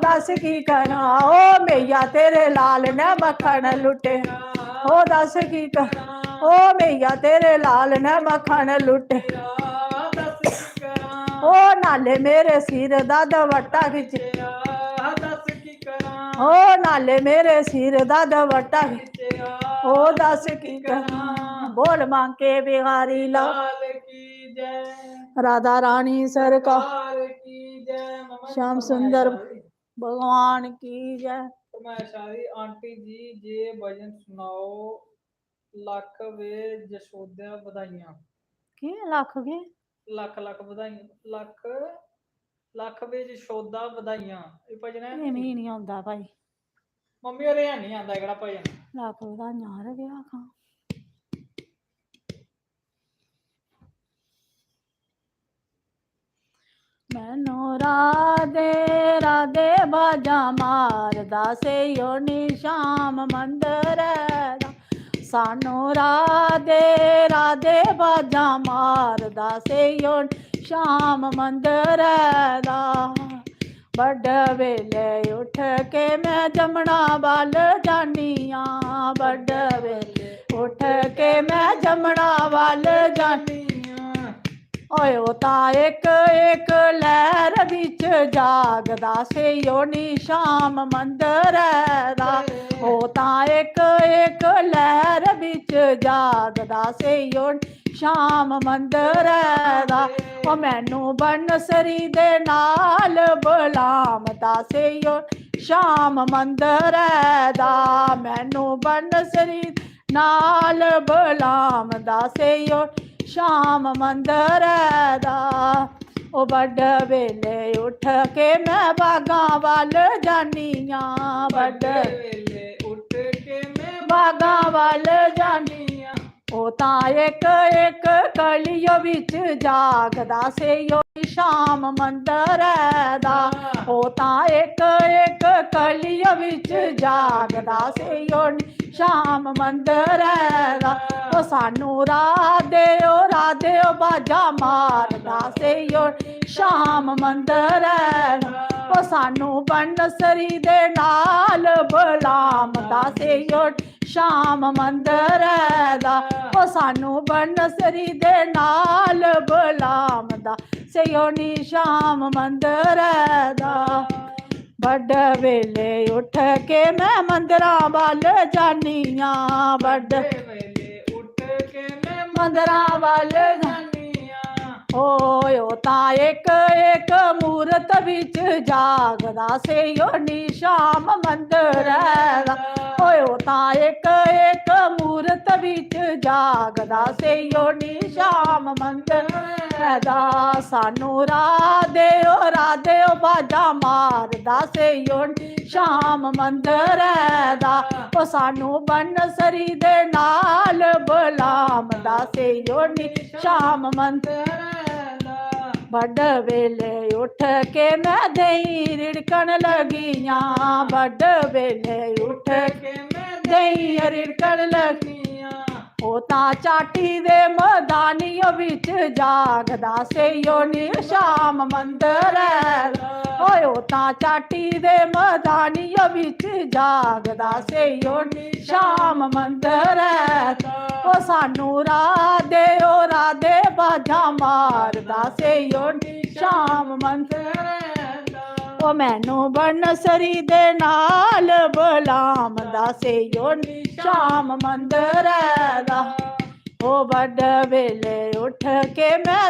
दस की करां। ओ मैया तेरे लाल ने मक्खन लुट्टेआ, ओ दस की करां। ओ मैया तेरे लाल ने मक्खन लुट्टेआ, ओ नाले मेरे सिर दा दवट्टा खिच्चेआ, ओ नाले मेरे सिर दा दवट्टा खिच्चेआ, ओ दस की करां। बोल बांके बिहारी लाल की जय। राधा रानी सरकार की जय। श्याम सुंदर भगवान की जय। फरमाइश आ दी, आंटी जी, जे भजन सुनाओ, लक्ख वे जशोदा बधाइयां। केह् लक्ख केह्? लक्ख लक्ख बधाइयां, लक्ख लक्ख वे जशोदा बधाइयां। एह् भजन ऐ एह् नी? मिगी निं औंदा भाई। मम्मी होरें है निं आंदा एह्कड़ा भजन। लक्ख बधाइयां, हर केह् आखां। मैनू राधे राधे बाजा मारदा, सेइयो नी श्याम मंदरै दा। सानू राधे राधे बाजा मारदा, सेइयो नी श्याम मंदरै दा। बड्डे बेले उठ के मैं जमना बल जानी आं, बड्डे बेले उठ के मैं जमना बल जानी आं। ओए, ओ तां इक इक लैह्र बिच जागदा, सेइयो नी श्याम मंदरै दा। ओ तां इक इक लैह्र बिच जागदा, सेइयो नी श्याम मंदरै दा। ओ मैनू बनसरी दे नाल बलामदा, सेइयो नी श्याम मंदरै दा। मैनू बनसरी नाल बलामदा, सेइयो नी श्याम मंदरै दा। ओ बड्डे बेले उठ के मैं बागां बल जानी आं, बड्डे बेले उठ के मैं बागां बल जानी आं। ओ तां इक इक कलियो बिच जागदा, सेइयो नी श्याम मंदरै दा। ओ तां इक इक कलियो बिच जागदा, सेइयो नी श्याम मंदरै दा। ओ सानू राधे ओ राधे ओ बाजा मारदा, सेइयो नी श्याम मंदरै दा। ओ सानू बनसरी दे नाल बलामदा, सेइयो नी श्याम मंदरै दा। ओ सानू बनसरी दे नाल बलामदा, सेइयो नी श्याम मंदरै दा। बड्डे बेले उठ के मैं मंदरां बल जानी आं, बड्डे बेले उठ के मैं मंदरां बल जानी आं। ओए, ओ तां इक इक मूरत बिच जागदा, सेइयो नी श्याम मंदरै दा। ओए, ओ तां इक इक मूरत बिच जागदा, सेइयो नी श्याम मंदरै दा। सानू राधे ओ राधे ओ बाजा मारदा, सेइयो नी श्याम मंदरै दा। ओ सानू बनसरी दे नाल बलामदा, सेइयो नी श्याम मंदरै दा। बड्डे बेले उठ के मैं देई रिड़कन लगी आं, बड्डे बेले उठ के मैं देई रिड़कन लगी आं। ओ तां चाटी दे मदानियो बिच जागदा, सेइयो नी श्याम मंदरै दा। ओए, ओ तां चाटी दे मदानियो बिच जागदा, सेइयो नी श्याम मंदरै दा। ओ सानू राधे ओ राधे बाजा मारदा, सेइयो नी श्याम मंदरै दा। ओ मैनू बनसरी दे नाल बलामदा, सेइयो नी श्याम मंदरै दा। ओ बड्डे बेले उठ के मैं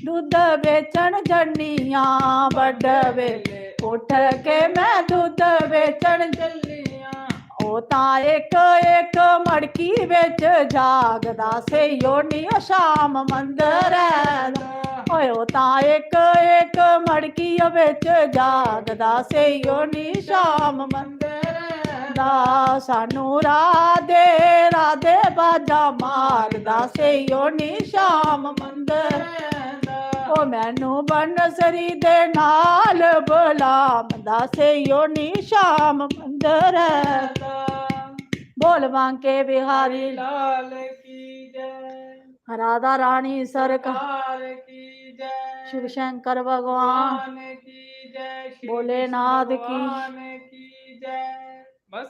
दुद्ध बेचन जन्नी आं, बड्डे बेले उठ के मैं दुद्ध बेचन जन्नी आं। ओ ओह् तां इक इक मड़की बिच जागदा, सेइयो नी ओ शाम मंदरै दा। ओए ओह् तां इक इक मड़की बिच जागदा, सेइयो नी शाम मंदरै दा। सानू राधे राधे बाजा मारदा, सेइयो नी शाम मंदरै दा। ओ मैनू बनसरी दे नाल बलाम दा, सेइयो नी शाम मंदरै दा। बोल बांके बिहारी लाल की जय। राधा रानी सरकार सरकार की जय। शिव शंकर भगवान भगवान की जय। श्री भोलेनाथ कृष्ण की भगवान की जय। बस।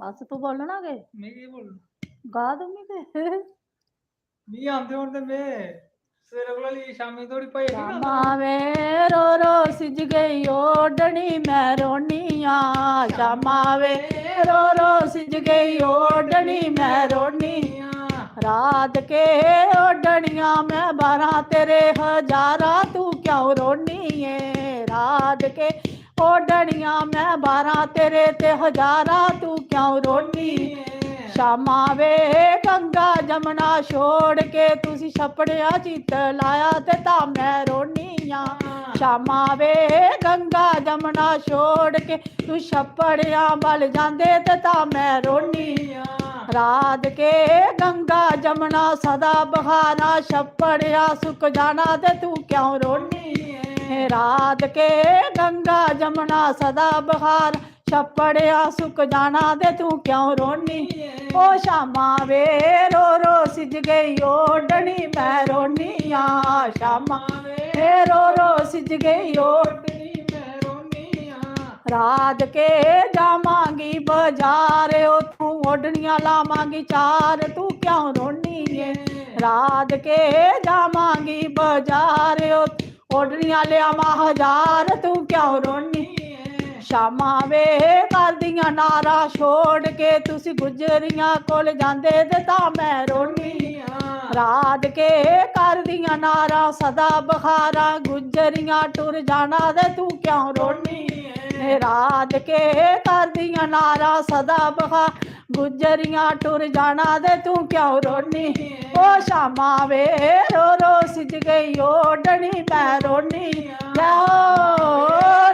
बस तू बोलना के? मैं केह् बोलना? गा तू मी ते। मी आंदे होन ते में सवेरे कोला लेइयै शामीं धोड़ी भजन ही गांदा। शामा वे रो रो सिज गई ओढ़नी मैं रोनी आं। शामा वे रो रो सिज गई ओढ़नी मैं रोनी आं। रात के ओढ़नियां मैं बारां तेरे हजारां, तू क्यों रोनी है? रात के ओढ़नियां मैं बारां तेरे ते हजारां, तू क्यों रोनी? शामा वे गंगा जमुना छोड़ के तुसी छप्पड़ियां चित लाया ते तां मैं रोनी आं। शामा वे गंगा जमुना छोड़ के तू छप्पड़ियां बल जांदे ते तां मैं रोनी आं। रात के गंगा जमुना सदा बहारां, छप्पड़ियां सुक जाना ते तू क्यों रोनी ऐ? रात के गंगा जमुना सदा बहार, छप्पड़ियां सुक जाना ते तू क्यों रोनी? ओ शामा वे रो रो सिज गई ओढ़नी मैं रोनी आं। शामा वे रो रो सिज गई ओढ़नी मैं रोनी आं। रात के जावांगी बाजार, ओ तू ओढ़नियां लावांगी चार, तू क्यों रोनी ऐ? रात के जावांगी बाजार, ओ ओढ़नियां लियावां हजार, तू क्यों रोनी ऐ? शामा वे करदियां नारां छोड़ के तुसी गुजरियां कोल जांदे ते तां मैं रोनी आं। रात के करदियां नारां सदा बहारां, गुजरियां टुर जाना ते तू क्यों रोनी ऐ? रात के करदियां नारां सदा बहार, गुजरियां टुर जाना ते तू क्यों रोनी? ओ शामा वे रो रो सिज गई ओढ़नी मैं रोनी। लै ओ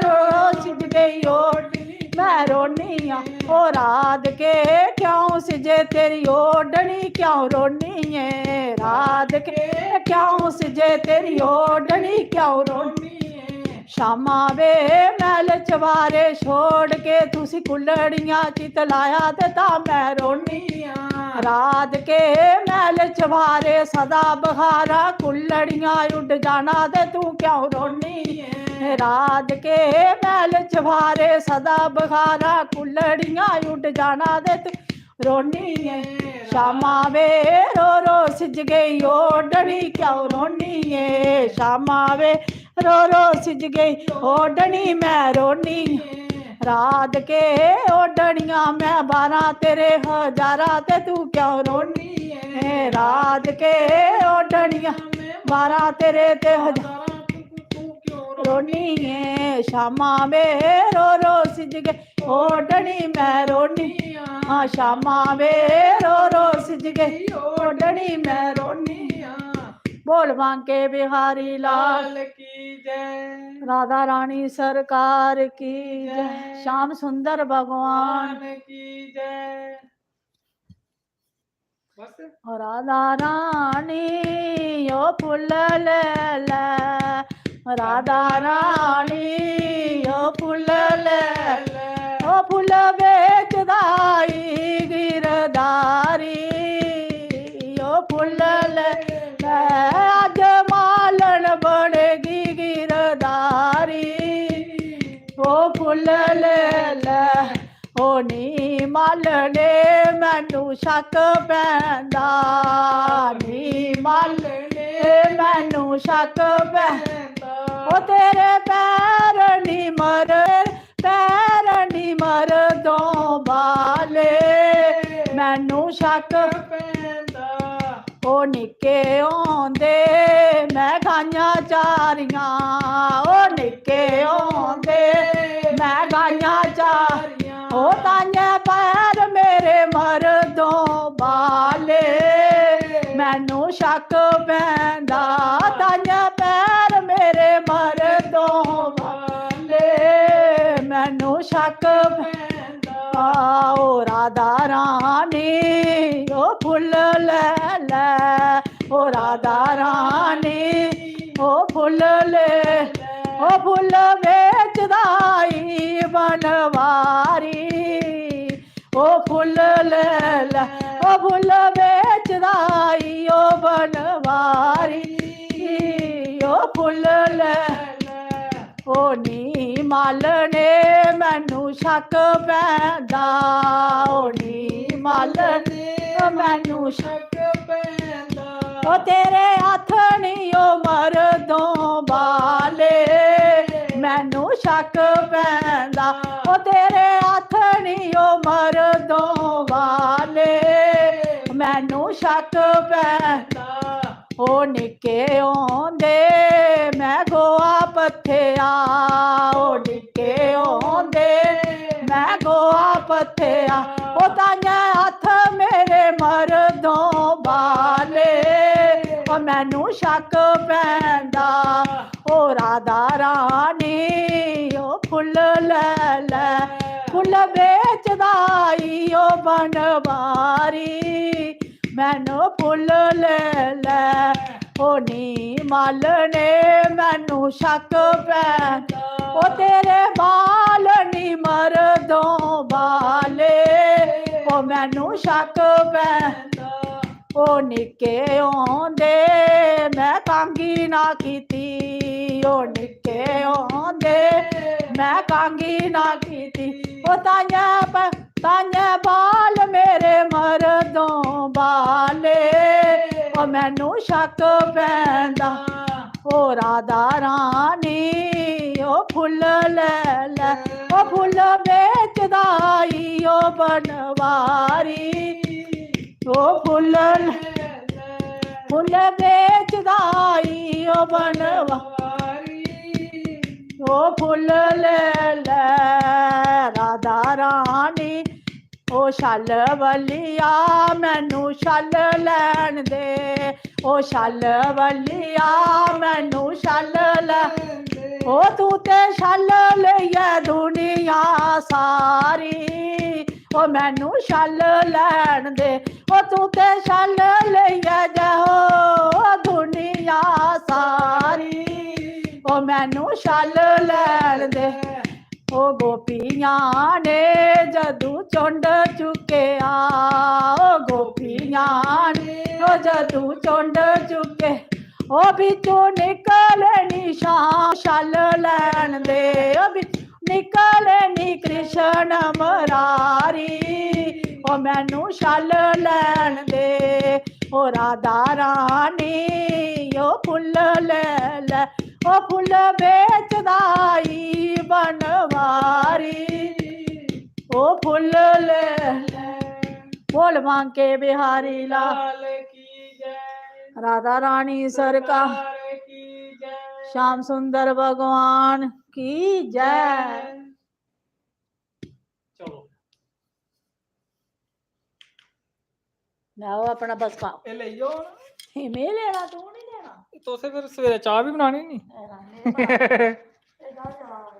रो रो सिज गई ओढ़नी मैं रोनी आं। ओ रात के क्यों सिजे तेरी ओढ़नी, क्यों रोनी ऐ? रात के क्यों सिजे तेरी ओढ़नी, क्यों रोनी ऐ? शामा वे मैल चवारे छोड़ के तुसी कुल्लड़ियां चित लाया ते तां मैं रोनी आं। रात के मैल चवारे सदा बहारा, कुल्लड़ियां उड जाना ते तू क्यों रोनी ऐ? रात के मैल चवारे सदा बहारा, कुल्लड़ियां उड जाना ते तू रोनी ऐ। शामा वे रो रो सिज गई ओढ़नी, क्यों रोनी ऐ? शामा वे रो रो सिज गई ओढ़नी मैं रोनी। रात के ओढ़नियां मैं बारां तेरे हजारां ते तू क्यों रोनी ऐ? रात के ओढ़नियां बारां तेरे ते हजारां, तू क्यों रोनी ऐ? शामा वे रो रो सिज गई ओढ़नी मैं रोनी आं। शामा वे रो रो सिज गई ओढ़नी मैं रोनी आं। बोल बांके बिहारी लाल लाल की जय। राधा रानी सरकार की जय। जय। श्याम सुंदर भगवान भगवान की जय। बस। ओ राधा रानी ओ फुल्ल ले ले, राधा रानी ओ फुल्ल ले ले, ओ फुल्ल बेचदा ई गिरधारी, ओ फुल्ल ले ले, अज्ज मालन बनेगी गिरधारी, ओ फुल्ल ले ले। ओ नी मालने मैनू शक पैंदा, नी मालने मैनू शक पैंदा। ओ तेरे पैर नी मर, पैर नी मर दो बाले, मैनू शक पैंदा। ओ निक्के होंदे मैं गाइयां चारियां, ओ निक्के होंदे मैं गाइयां चारियां, ओ ताइयें पैर मैनू शक पैंदा, ओ राधा रानी, ओ फुल्ल ले ले, ओ राधा रानी, ओ फुल्ल ले ले, ओ फुल्ल बेचदा ई बनवारी, ओ फुल्ल ले ले, ओ फुल्ल बेचदा ई ओ बनवारी, ओ फुल्ल ले ले। ओ नी मालने, मैनू शक पैंदा, ओ नी मालने, मैनू शक पैंदा। ओ तेरे हत्थ नी ओ मर्दों बाले, मैनू शक पैंदा। ओ तेरे हत्थ नी ओ मर्दों बाले, मैनू शक पैंदा। ओ निक्के होंदे मैं गोआ पत्थेआ, ओ निक्के होंदे मैं गोआ पत्थेआ। ओ ताइयें हत्थ मेरे मर्दों बाले, ओ मैनू शक पैंदा। ओ राधा रानी, ओ फुल्ल ले ले, फुल्ल बेचदा ई ओ बनवारी, मैनू फुल्ल ले ले। ओ नी मालने, मैनू शक पैंदा, ओ तेरे बाल नी मर्दों बाले, ओ मैनू शक पैंदा। ओ निक्के होंदे मैं कांगी ना कीती, ओ निक्के होंदे मैं कांगी ना कीती। ओ ताइयें प-, ताइयें बाल मेरे मर्दों बाले, ओ मैनू शक पैंदा। ओ राधा रानी, ओ फुल्ल ले ले, ओ फुल्ल बेचदा ई ओ बनवारी। ओ फुल्ल, फुल्ल बेचदा ई ओ बनवारी। ओ फुल्ल ले ले राधा रानी, ओ छल बल्लिया मैनू छल लैन दे, ओ छल बल्लिया मैनू छल लैन दे। ओ तू ते छल लेइयै दुनिया सारी, ओ मैनू छल लैन दे। ओ तू ते छल लेइयै जा, ओ दुनिया सारी, ओ मैनू छल लैन दे। ओ गोपियां ने जदू चुंड चुकेआ, ओ गोपियां ने ओ जदू चुंड चुके, ओ बिचू निकले निशान छल लैन दे, ओ बिचू निकले नी कृष्ण मरारी, ओ मैनू छल लैन दे, ओ राधा रानी, ओ फुल्ल ले ले, ओ फुल्ल बेचदा ई बनवारी, ओ फुल्ल ले ले। बोल बांके बिहारी लाल की जय। राधा रानी सरकार की जय। श्याम सुंदर भगवान की जय। चलो। लैओ अपना बस्ता। ए लेई जाओ। ए, में लेना, तू नहीं लेना। तुसें फिर सवेरे चाह भी बनानी नी। ए, रानी, ए, जा, जा।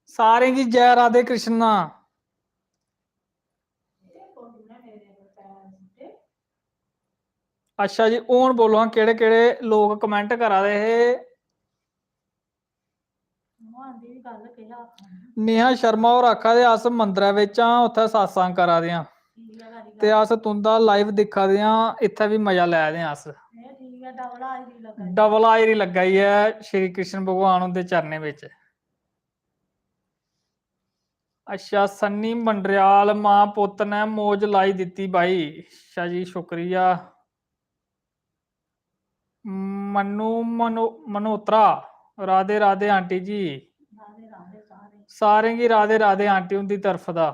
सारें गी जय राधे कृष्णा। अच्छा जी, हून बोलो हां, केह्ड़े केह्ड़े लोक comment करा दे हे? नेहा शर्मा होर आखा दे, "अस मंदरै बिच आं, उत्थै सत्संग करा दे आं ते अस तुं'दा live दिक्खा दे आं, इत्थै बी मजा लै दे आं अस।" डबल हाजरी लग्गा दी ऐ श्री कृष्ण भगवान हुंदे चरणें बिच। अच्छा, सन्नी मंडरियाल, मां पुत्त ने मौज लाई दित्ती भाई। अच्छा जी, शुक्रिया। मन्नू मनो-, मल्होत्रा, राधे राधे आंटी जी। राधे राधे सारें। सारें गी राधे राधे आंटी उंदी तरफ दा।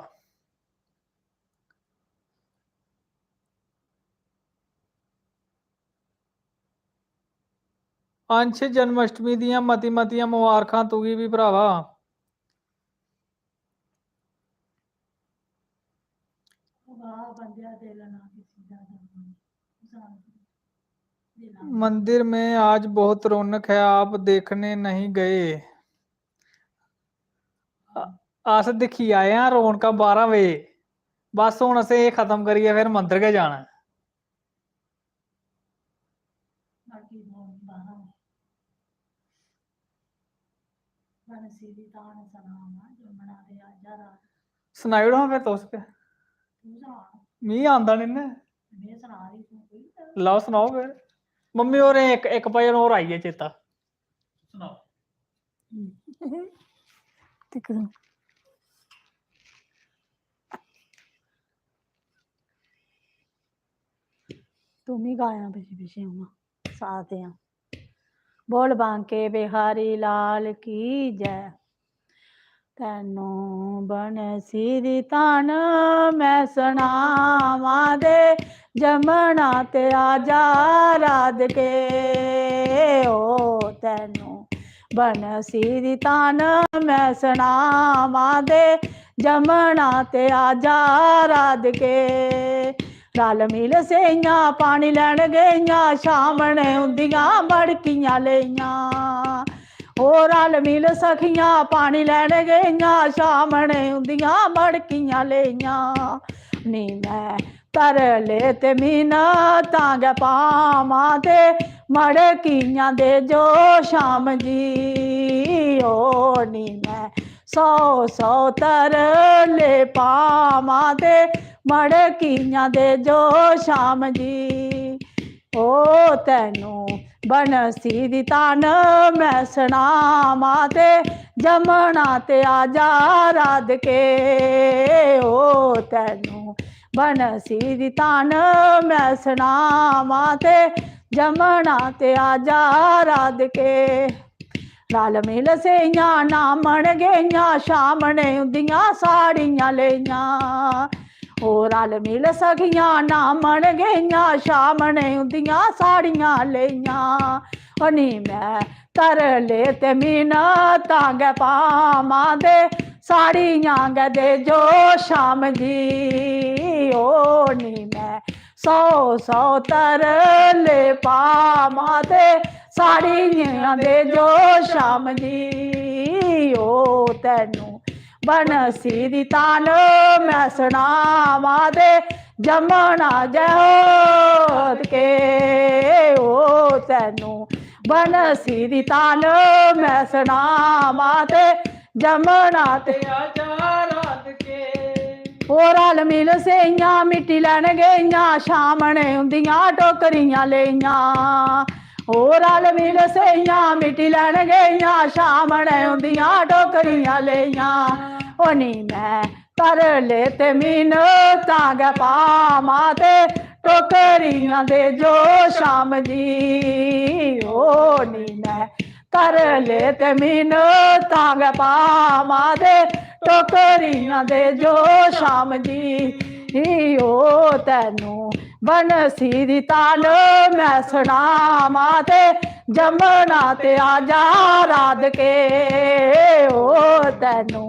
अंश, जन्माष्टमी दियां मती मतियां मबारखां तुगी बी भ्रावा। वाह बंदेआ, दिल ना किसी दा दुश्मन। मंदिर में आज बहुत रौनक है, आप देखने नहीं गए? अ-, अस दिक्खी आए आं रौनकां बारां बजे। बस हून असें एह् खत्म करियै फिर मंदर गै जाना ऐ। सनाई ओड़ो हां फिर तुस गै। मी आंदा निं ना। लैओ सनाओ फिर। मम्मी होरें इक, इक भजन होर आई गेआ चेता। सनाओ। दिक्खो। तूं मी गायां पिच्छे पिच्छे उ'आं, साथ देआं। बोल बांके बिहारी लाल की जय। तैनू बनसी दी तान मैं सनावां दे, जमना ते आजा राधके। ओ तैनू बनसी दी तान मैं सनावां दे, जमना ते आजा राधके। रल मिल सेइयां पानी लैन गेइयां, शामने उंदियां मड़कियां लेइयां। ओ रल मिल सखियां पानी लैन गेइयां, शामने उंदियां मड़कियां लेइयां। नी मैं तरले ते मिन्नतां गै पावां ते मड़कियां दे जो शाम जी। ओ नी मैं सौ सौ तरले पावां ते मड़कियां दे जो शाम जी। ओ तैनू बनसी दी तान मैं सनावां ते जमना ते आजा राधके। ओ तैनू बनसी दी तान मैं सनावां ते जमना ते आजा राधके। रल मिल सेइयां नामन गेइयां, शामने उंदियां साड़ियां लेइयां। ओ रल मिल सखियां नामन गेइयां, शामने उंदियां साड़ियां लेइयां। ओ नी मैं तरले ते मिन्नतां गै पावां दे, साड़ियां गै दे जो शाम जी। ओ नी मैं सौ सौ तरले पावां ते साड़ियां दे जो शाम जी। ओ तैनू बनसी दी तान मैं सनावां ते जमना जहोत के। ओ तैनू बनसी दी तान मैं सनावां ते जमना ते आजा राधके। ओ रल मिल सेइयां मिट्टी लैन गेइयां, शामने उंदियां टोकरियां लेइयां। ओ रल मिल सेइयां मिट्टी लैन गेइयां, शामने उंदियां टोकरियां लेइयां। ओ नी मैं तरले ते मिन्नतां गै पावां ते टोकरियां दे जो शाम जी। ओ नी मैं तरले ते मिन्नतां गै पावां ते टोकरियां दे जो शाम जी। ओ तैनू बनसी दी तान मैं सनावां ते जमना ते आजा राधके। ओ तैनू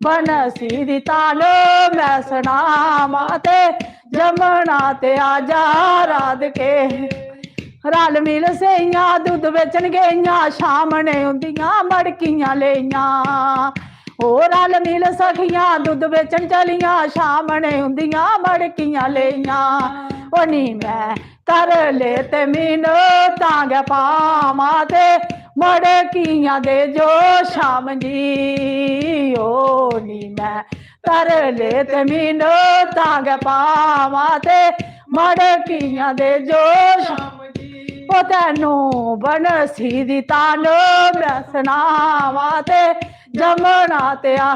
बनसी दी तान मैं सनावां ते जमना ते आजा राधके। रल मिल सेइयां दुद्ध बेचन गेइयां, शामने उंदियां मड़कियां लेइयां। ओ रल मिल सखियां दुद्ध बेचन चलियां, शामने उंदियां मड़कियां लेइयां। ओ नी मैं तरले ते मिन्नतां गै पावां ते मड़कियां दे जो शाम जी। ओ नी मैं तरले ते मिन्नतां गै पावां ते मड़कियां दे जो शाम जी। ओ तैनू बनसी दी तान मैं सनावां ते जमना ते आ।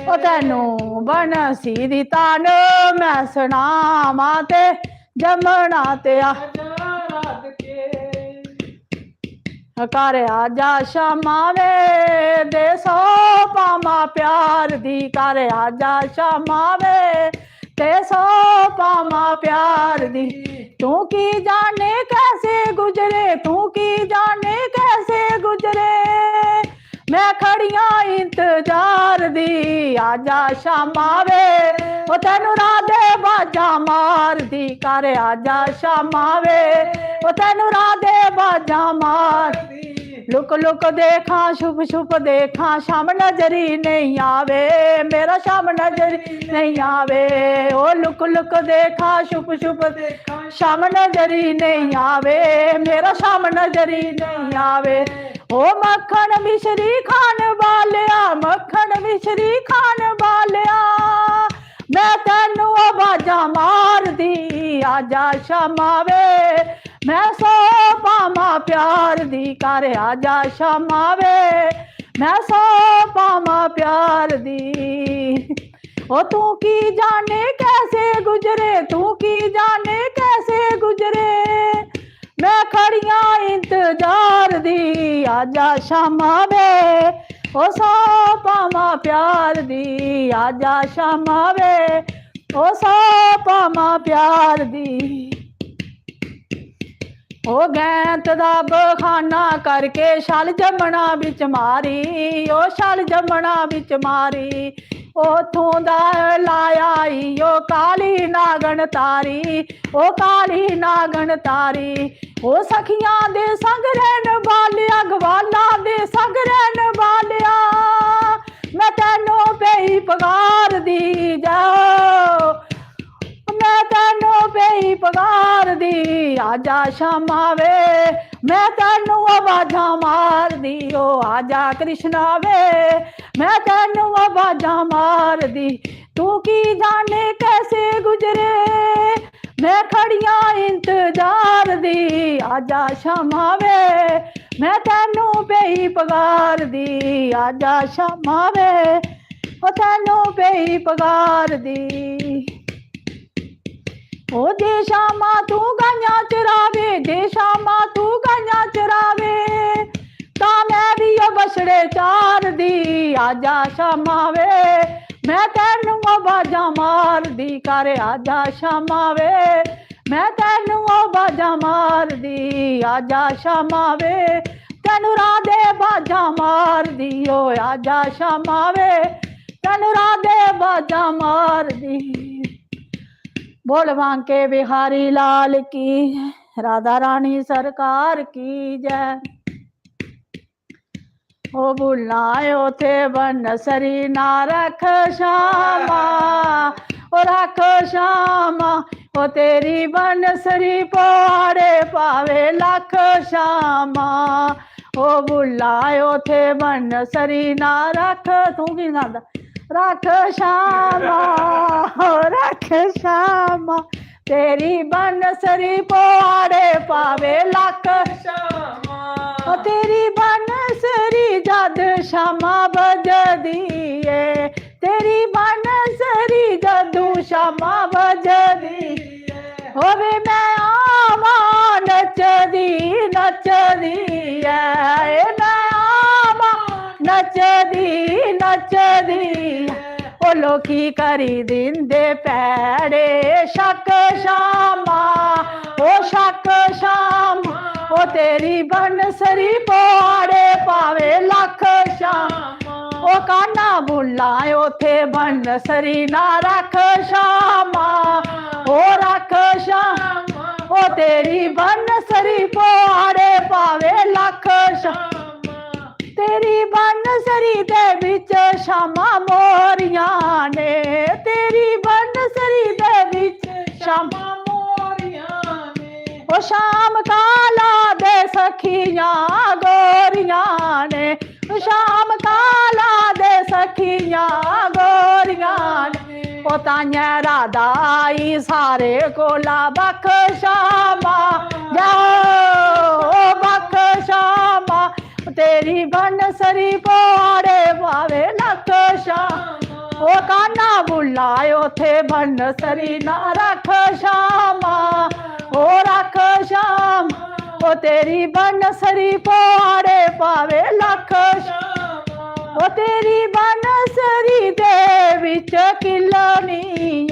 ओ तैनू बनसी दी तान मैं सनावां ते जमना ते आ। घर आजा शामा वे, दे सौ पामा प्यार दी। घर आजा शामा वे, दे सौ पामा प्यार दी। तू की जाने कैसे गुजरे, तू की जाने कैसे गुजरे, मैं खड़ियां इंतजार दी। आजा शामा वे, ओ तैनू राधे बाजा मारदी, घर आजा शामा वे, ओ तैनू राधे बाजा मारदी। लुक लुक देखा, छुप छुप देखा, शाम नजरी नहीं आवे, मेरा शाम नजरी नहीं आवे। ओ लुक लुक देखा, छुप छुप देखा, शाम नजरी नहीं आवे, मेरा शाम नजरी नहीं आवे। ओ मक्खन मिश्री खान वालिया, मक्खन मिश्री खान वालिया, मैं तैनू आवाजां मारदी, आजा शामा वे, मैं सौ पावां प्यार दी, घर आजा शामा वे, मैं सौ पावां प्यार दी। ओ तू की जाने कैसे गुजरे, तू की जाने कैसे गुजरे, मैं खड़ियां इंतजार दी, आजा शामा वे, ओ सौ पावां प्यार दी, आजा शामा वे, ओ सौ पावां प्यार दी। ओ गैंत दा बखाना करके छल जमना बिच मारी, ओ छल जमना बिच मारी। ओथों दा लाया ई ओ काली नागन तारी, ओ काली नागन तारी। ओ सखियां दे संग रैहन बालेआ, गवालां दे संग रैहन बालेआ, मैं तैनू पेई पगार दी जाओ, मैं तैनू पेई पगार दी, आजा शामा वे, मैं तैनू आवाजां मार दी, ओ आजा कृष्णा वे, मैं तैनू आवाजां मार दी। तू की जाने कैसे गुजरे, मैं खड़ियां इंतजार दी, आजा शामा वे, मैं तैनू पेई पगार दी, आजा शामा वे, ओ तैनू पेई पगार दी। ओ जे शामा तू गाइयां चरावे, जे शामा तू गाइयां चरावे, तां मैं भी ओ बछड़े चार दी, आजा शामा वे, मैं तैनू आवाजां मार दी, कर आजा शामा वे, मैं तैनू आवाजां मार दी, आजा शामा वे, तैनू राधे बाजां मार दी, ओ आजा शामा वे, तैनू राधे बाजां मार दी। बोल बांके बिहारी लाल की, राधा रानी सरकार की जय। ओ भुल्लां ओथे बनसरी ना रख शामा, ओ रख शामा, ओ तेरी बनसरी पोआड़े पावे लख शामा। ओ भुल्लां ओथे बनसरी ना रख, तू की गांदा? रख शामा, ओ रख शामा, तेरी बनसरी पोआड़े पावे लख शामा। ओ तेरी बनसरी जद शामा बजदी ए, तेरी बनसरी जदू शामा बजदी ए। होवे मैं आवां नचदी, नचदी ऐ, ए मैं आवां नचदी, नचदी ऐ। ओ लोकी करी दिंदे पैड़े शक शामा, ओ शक शामा, ओ तेरी बनसरी पोआड़े पावे लख शामा। ओ कान्हा भुल्लां ओथे बनसरी ना रख शामा, ओ रख शामा, ओ तेरी बनसरी पोआड़े पावे लख शामा। तेरी बनसरी दे बिच शामा मोरियां ने, तेरी बनसरी दे बिच शामा मोरियां ने। ओ शाम काला दे सखियां गोरियां ने, ओ शाम काला दे सखियां गोरियां ने। ओ ताइयें राधा आई सारे कोला बख शामा, जाओ ओ बख शामा, तेरी बनसरी पोआड़े पावे लख शामा। ओ कान्हा भुल्लां ओथे बनसरी ना रख शामा, ओ रख शामा, ओ तेरी बनसरी पोआड़े पावे लख शामा। ओ तेरी बनसरी दे बिच किल्लनी,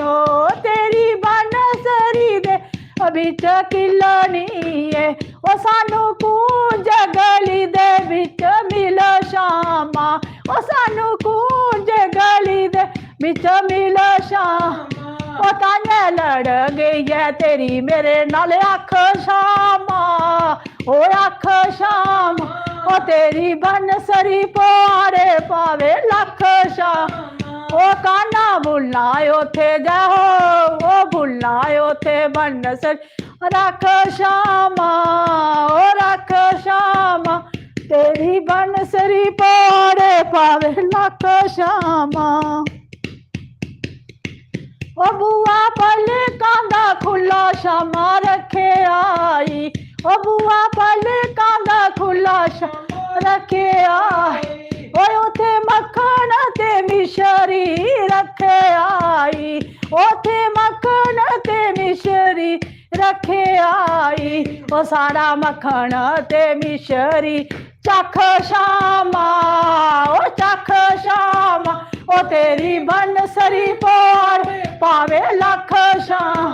ओ तेरी बनसरी दे बिच किल्लनी ए। ओ सानू कूंज गली दे बिच मिल शामा, ओ सानू कूंज च मिल शामा, ओ ताइयें लड़ गई ऐ तेरी मेरे नाल, आख शामा, ओ आख शामा, ओ तेरी बनसरी पुआड़े पावे लक्ख शामा, ओ कान्हा बुल्ला उथे जय हो, ओ बुल्ला उथे बनसरी, रख शामा, ओ रख शामा, तेरी बनसरी पुआड़े पावे लक्ख शामा। ओ बुआ पलकां दा खु'ल्ला शामा रखे आई, ओ बुआ पलकां दा खु'ल्ला शामा रखे आई, ओए उथे मक्खन ते मिश्री रखे आई, उथे मक्खन ते मिश्री रखे आई, ओ सारा मक्खन ते मिश्री चख शामा, ओ चख शामा, ओ तेरी बनसरी पुआड़े पावे लक्ख शामा,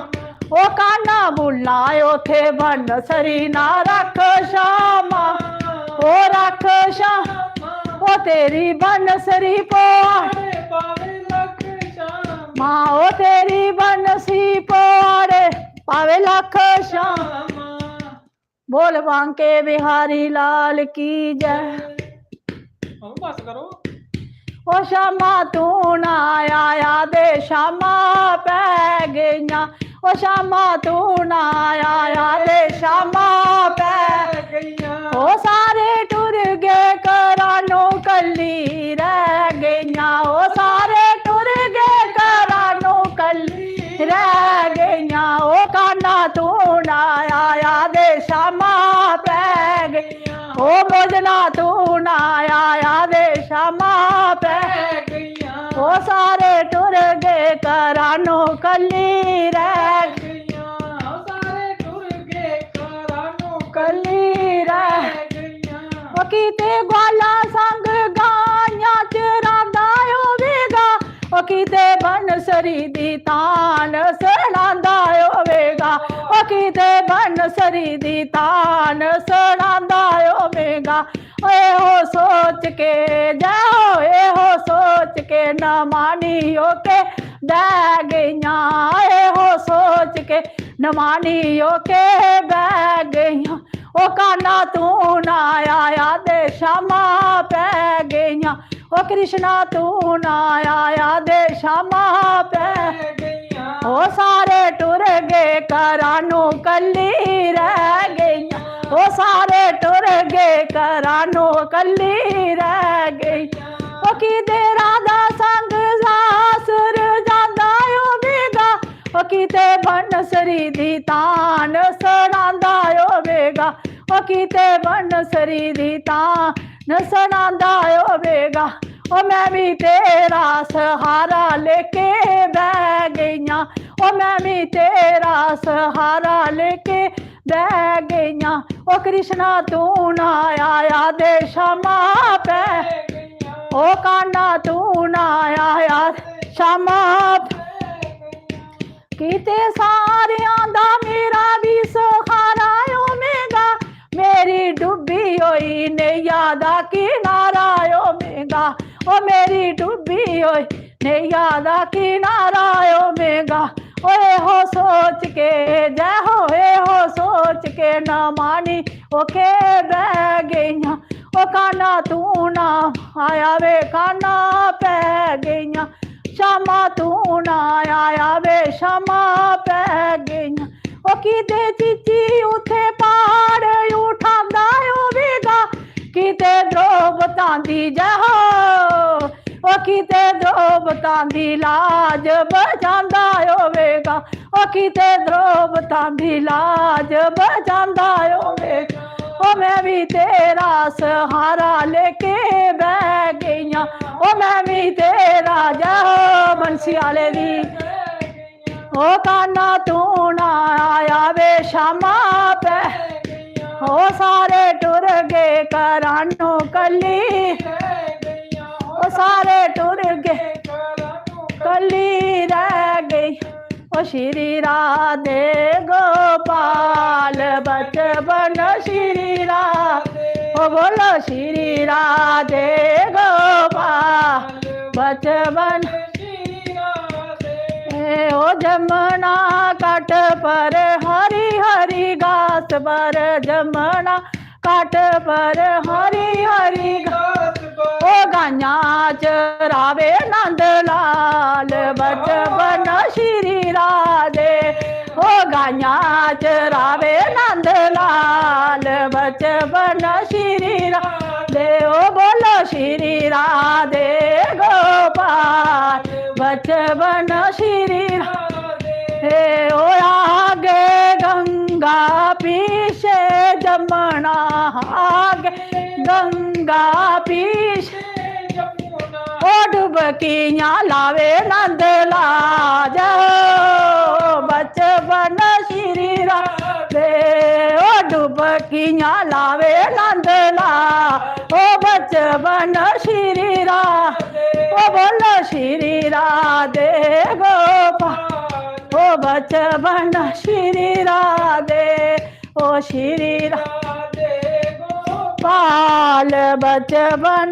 ओ कान्हा बुल्ला उथे बनसरी ना रख शामा, ओ रख शामा, ओ तेरी बनसरी पुआड़े पावे लक्ख शामा, ओ तेरी बनसरी पुआड़े पावे लक्ख शामा। बोल बांके बिहारी लाल की जय। हून बस करो। ओ शामा तू ना आया ते शामा पै गईयां, ओ शामा तू ना आया ते शामा पै गईयां, ओ सारे टुर गए घरानू कल्ली रह गईयां, ओ सारे टुर गए घरानू कल्ली रह गईयां, ओ कान्हा तू ना आया ते शामा पै गईयां, ओ मौजना तू ना आया ते शामा पै गईयां, ओ सारे टुर गए घरानू कल्ली रह गईयां, ओ सारे टुर गए घरानू कल्ली रह गईयां, ओ किते ग्वाला संग गाइयां चरांदा होवेगा, ओ किते बनसरी दी तान सनांदा होवेगा, ओ किते बनसरी दी तान सनांदा होवेगा। एहो सोच के जय हो, एहो सोच के नमानी होके बह गईयां, एहो सोच के नमानी होके बह गईयां। ओ कान्हा तू ना आया ते शामा पै गईयां, ओ कृष्णा तू ना आया ते शामा पै गईयां, ओ सारे टुर गए घरानू कल्ली रह गईयां, ओ सारे टुर गए घरानू कल्ली रह गईयां, ओ किते राधा संग सासुर जांदा होवेगा, ओ किते बनसरी दी तान सनांदा होवेगा, ओ किते बनसरी दी तान सनांदा होवेगा। ओ मैं भी तेरा सहारा लेके बह गईयां, ओ मैं भी तेरा सहारा लेके बह गईयां। ओ कृष्णा तू ना आया ते शामा पै, ओ कान्हा तू ना आया शामा पै। किते सारियां दा मेरा भी सहारा होवेगा, मेरी डुब्बी होई नैया दा किनारा होवेगा, ओ मेरी डुब्बी होई नैया दा किनारा होवेगा। ओ एहो सोच के जय हो, एहो सोच के नमानी होके बह गईयां, ओ कान्हा तू ना आया वे कान्हा पै गईयां। शामा तू ना आया वे शामा पै गईयां। ओ किते चीची उथे पहाड़ उठांदा होवेगा, किते द्रोपदां दी जय हो, ओ किते द्रोपदां दी लाज बचांदा होवेगा, ओ किते द्रोपदां दी लाज बचांदा होवेगा। ओ मैं भी तेरा सहारा लेके बह गईयां, ओ मैं भी तेरा जय हो बंसी आले दी। ओ कान्हा तू ना आया वे शामा पै, ओ सारे टुर गए घरानू कल्ली, ओ सारे टुर गए कल्ली रह गई। ओ श्री राधे गोपाल बचपन श्री राधे, ओ बोलो श्री राधे गोपाल बचपन। ए ओ जमुना घाट पर हरी हरी घास पर, जमुना घाट पर हरी हरी घास पर। ओ गाइयां चरावे नंद लाल, बचपन श्री राधे। ओ गाइयां चरावे नंद लाल, बचपन श्री राधे। ओ बोलो श्री राधे गोपाल, बचपन श्री राधे। हे ओ आगे गंगा पीछे जमुना, आगे गंगा पीछे जमुना। ओ डुबकियां लावे नंद लाल, ओ बचपन श्री राधे। ओ डुबकियां लावे नंद लाल, ओ बचपन श्री राधे। ओ बोलो श्री राधे गोपाल, ओ बचपन श्री राधे। ओ श्री राधे गोपाल, बचपन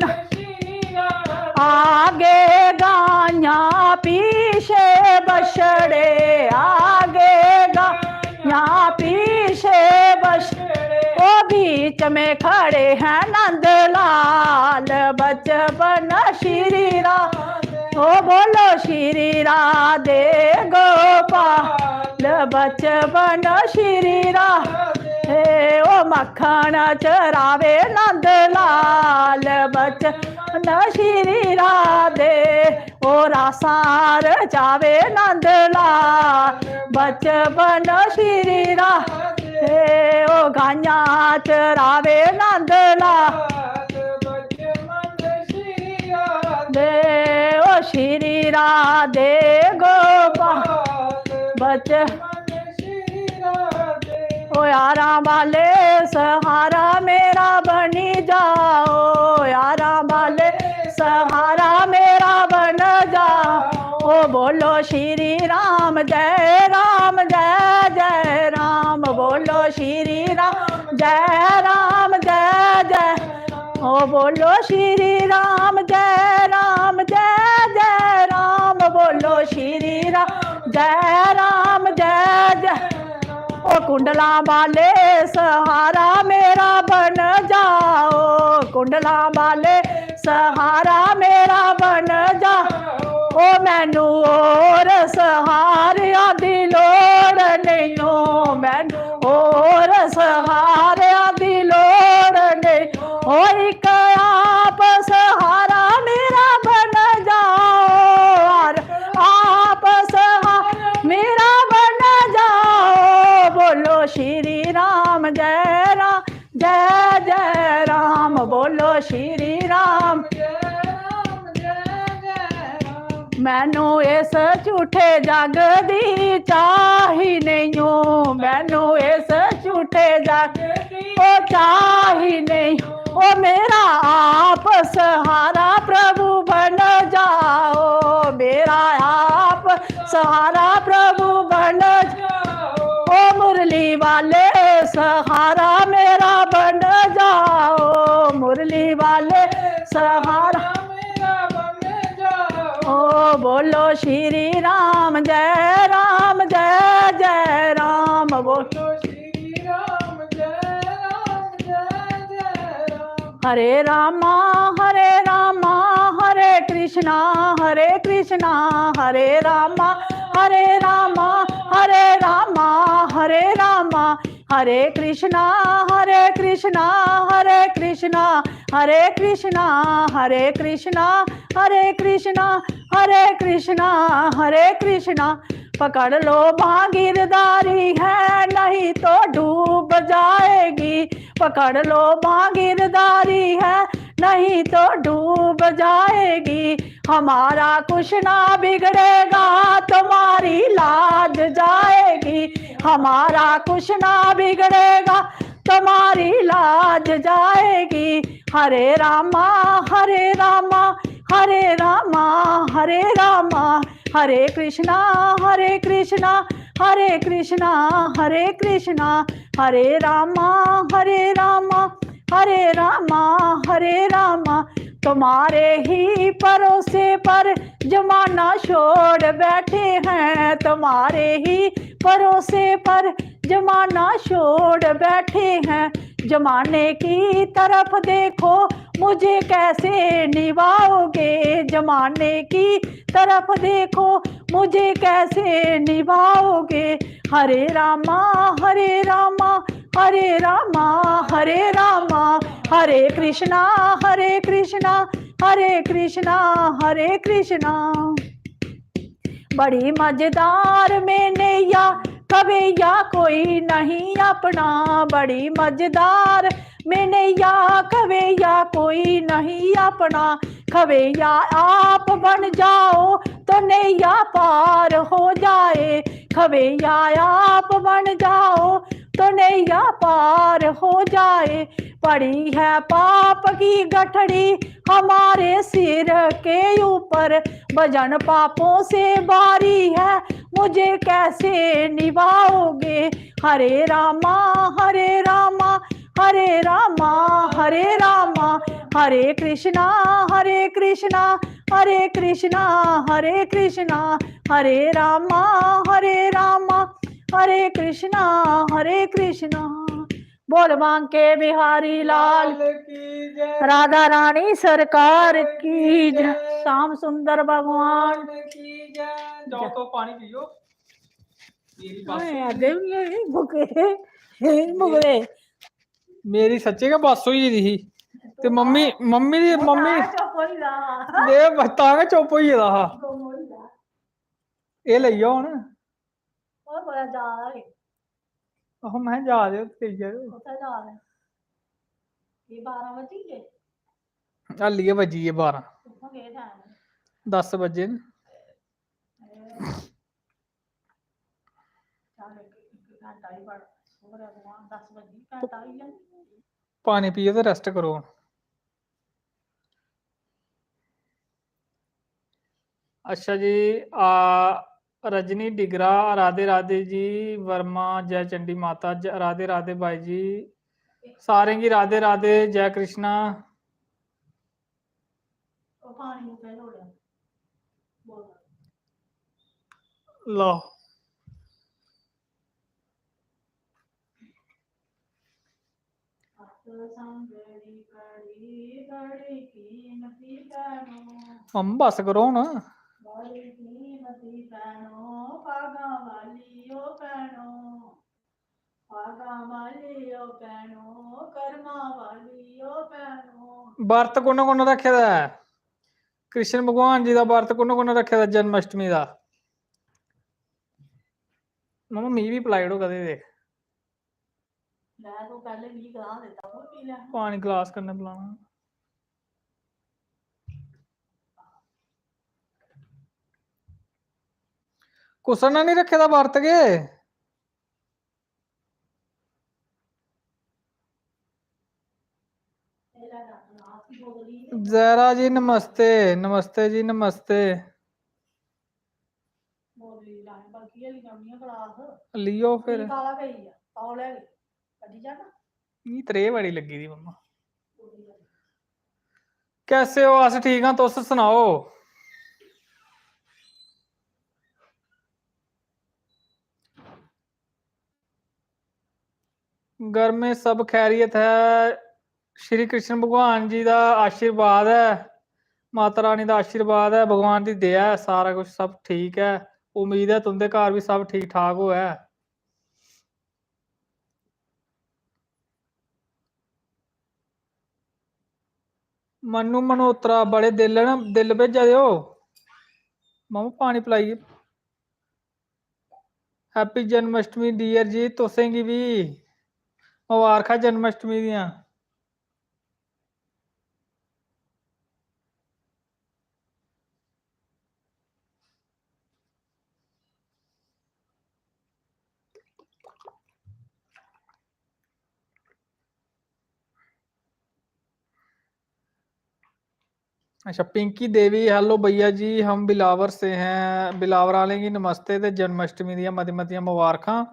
आगे गाइयां पीछे बछड़े, आगे गाइयां पीछे बछड़े। ओ बीच में खड़े हैं नंद लाल, बचपन श्री राधे। ओ बोलो श्री राधे गोपाल, बचपन श्री राधे। ओ मक्खन चरावे नंद लाल, बचपन श्री राधे। ओ रासां रचावे नंद लाल, बचपन श्री राधे। ओ गाइयां चरावे नंद लाल, दे ओ श्री राधे गोपाल, बच ओ यारां वाले सहारा मेरा बनी जाओ, यारां वाले सहारा मेरा बन जाओ। ओ बोलो श्री राम, जय राम, जय जय राम। बोलो श्री राम, जय राम, जय जय। ओ बोलो श्री राम, जय राम, जय जय राम। बोलो श्री राम, जय राम, जय जय। ओ कुंडलां वाले सहारा मेरा बन जाओ, कुंडलां वाले सहारा मेरा बन जाओ। ओ मैनू और सहारिया दी लोड़ नहीं, ओ मैनू और सहारिया दी लोड़ नहीं। ओ इक आप सहारा मेरा बन जाओ, और आप सहारा मेरा बन जाओ। बोलो श्री राम, जय राम, जय जय राम। बोलो श्री राम। मैनू इस झूठे जग दी चाही नहीं, ओ मैनू इस झूठे जग दी ओ चाही नहीं। ओ मेरा आप सहारा प्रभु बन जाओ, मेरा आप सहारा प्रभु बन जाओ। ओ मुरली वाले सहारा मेरा बन जाओ, मुरली वाले सहारा। ओ बोलो श्री राम, जय राम, जय जय राम। बोलो श्री राम, जय राम, जय जय राम। हरे रामा, हरे रामा, हरे कृष्णा, हरे कृष्णा, हरे रामा, हरे रामा, हरे रामा, हरे रामा। हरे कृष्णा, हरे कृष्णा, हरे कृष्णा, हरे कृष्णा, हरे कृष्णा, हरे कृष्णा, हरे कृष्णा, हरे कृष्णा। पकड़ लो बांह गिरधारी है, नहीं तो डूब जाएगी। पकड़ लो बांह गिरधारी है, नहीं तो डूब जाएगी। हमारा कुछ ना बिगड़ेगा, तुम्हारी लाज जाएगी। हमारा कुछ ना बिगड़ेगा, तुम्हारी लाज जाएगी। हरे रामा, हरे रामा, हरे रामा, हरे रामा। हरे कृष्णा, हरे कृष्णा, हरे कृष्णा, हरे कृष्णा। हरे रामा, हरे रामा, हरे रामा, हरे रामा। तुम्हारे ही भरोसे पर जमाना छोड़ बैठे हैं, तुम्हारे ही भरोसे पर जमाना छोड़ बैठे हैं। जमाने की तरफ देखो, मुझे कैसे निभाओगे, जमाने की तरफ देखो, मुझे कैसे निभाओगे। हरे रामा, हरे रामा, हरे रामा, हरे रामा, हरे कृष्णा, हरे कृष्णा, हरे कृष्णा, हरे कृष्णा। बड़ी मजेदार में नैया, खवैया कोई नहीं अपना। बड़ी मजेदार में नैया, खवैया कोई नहीं अपना। खवैया आप बन जाओ तो नैया पार हो जाए। खवैया आप बन जाओ तो नैया पार हो जाए। पड़ी है पाप की गठड़ी हमारे सिर के ऊपर, वजन पापों से भारी है, मुझे कैसे निभाओगे। हरे रामा, हरे रामा, हरे रामा, हरे रामा, हरे कृष्णा, हरे कृष्णा, हरे कृष्णा, हरे कृष्णा, हरे रामा, हरे रामा, हरे कृष्णा, हरे कृष्णा। बोल बांके बिहारी लाल, लाल की जय। राधा रानी सरकार की जय। श्याम सुंदर भगवान की जय। जाओ तो पानी पियो। मेरी बस अरे, अदे भी नहीं, मुके, मुकदे। मेरी सच्चे गै बस होई गेदी ही। ते मम्मी, मम्मी दी, मम्मी तां गै चुप होई गेदा हा। दे, बस तां गै चुप होई गेदा हा। एह् लेई जाओ हून। ओह् कुतै जा दा गै। आहो, में जा दे, उत्थै लेई जाओ। कुत्थै जा दे? एह् बारां बजी गे? हाली गै बज्जी गे बारां। कुत्थै गे टैम? दस बज्जे न। एह्, चल, इक, इक घैंटा ही बड़, सौ रपेआ भगवान, दस बज्जी, घैंटा होई गेआ। पानी पियो ते rest करो। अच्छा जी, आ, रजनी डिगरा, राधे राधे जी। वर्मा, जय चंडी माता, जय, राधे राधे भाई जी। सारें गी राधे राधे, जय कृष्णा। लो। सतसंग दी घड़ी बड़ी कीमती भैनो। मम्मी, बस करो हून। बड़ी कीमती भैनो, भागां वाली ओ भैनो। भागां वाली ओ भैनो, कर्मां वाली ओ भैनो। बर्त कु'न कु'न रक्खे दा ऐ? कृष्ण भगवान जी दा बर्त कु'न कु'न रक्खे दा जन्माष्टमी दा? मम्मी, मिगी बी पलाई ओड़ो कदें, देख। लै, तूं पैह्लें मिगी गलाह् दित्ता, तूं पी लै। पानी गलास कन्नै पलाना। कुसै ने निं रक्खे दा बर्त के? जैरा जी, नमस्ते, नमस्ते जी, नमस्ते। बोतली दी लानी, बल्कि हल्ली नमीं ऐ गलास। लियो फिर। काला पेई गेआ, तौले गै। कड्ढी जा ना। मिगी त्रेह् बड़ी लग्गी दी, मम्मा। कैसे हो? अस ठीक आं, तुस सनाओ। घर में सब खैरियत है। श्री कृष्ण भगवान जी दा आशीर्वाद ऐ, माता रानी दा आशीर्वाद ऐ, भगवान दी दया ऐ, सारा कुछ सब ठीक ऐ। उम्मीद ऐ तुं'दे घर बी सब ठीक ठाक होऐ। मन्नू मल्होत्रा, बड़े दिल न, दिल भेजा दे ओ। मामू, पानी पलाई। Happy जन्माष्टमी dear जी, तुसें गी बी मबारखां जन्माष्टमी दियां। अच्छा, पिंकी देवी, hello भैया जी, हम बिलावर से हैं। बिलावर आह्लें गी नमस्ते ते जन्माष्टमी दियां मती मतियां मबारखां।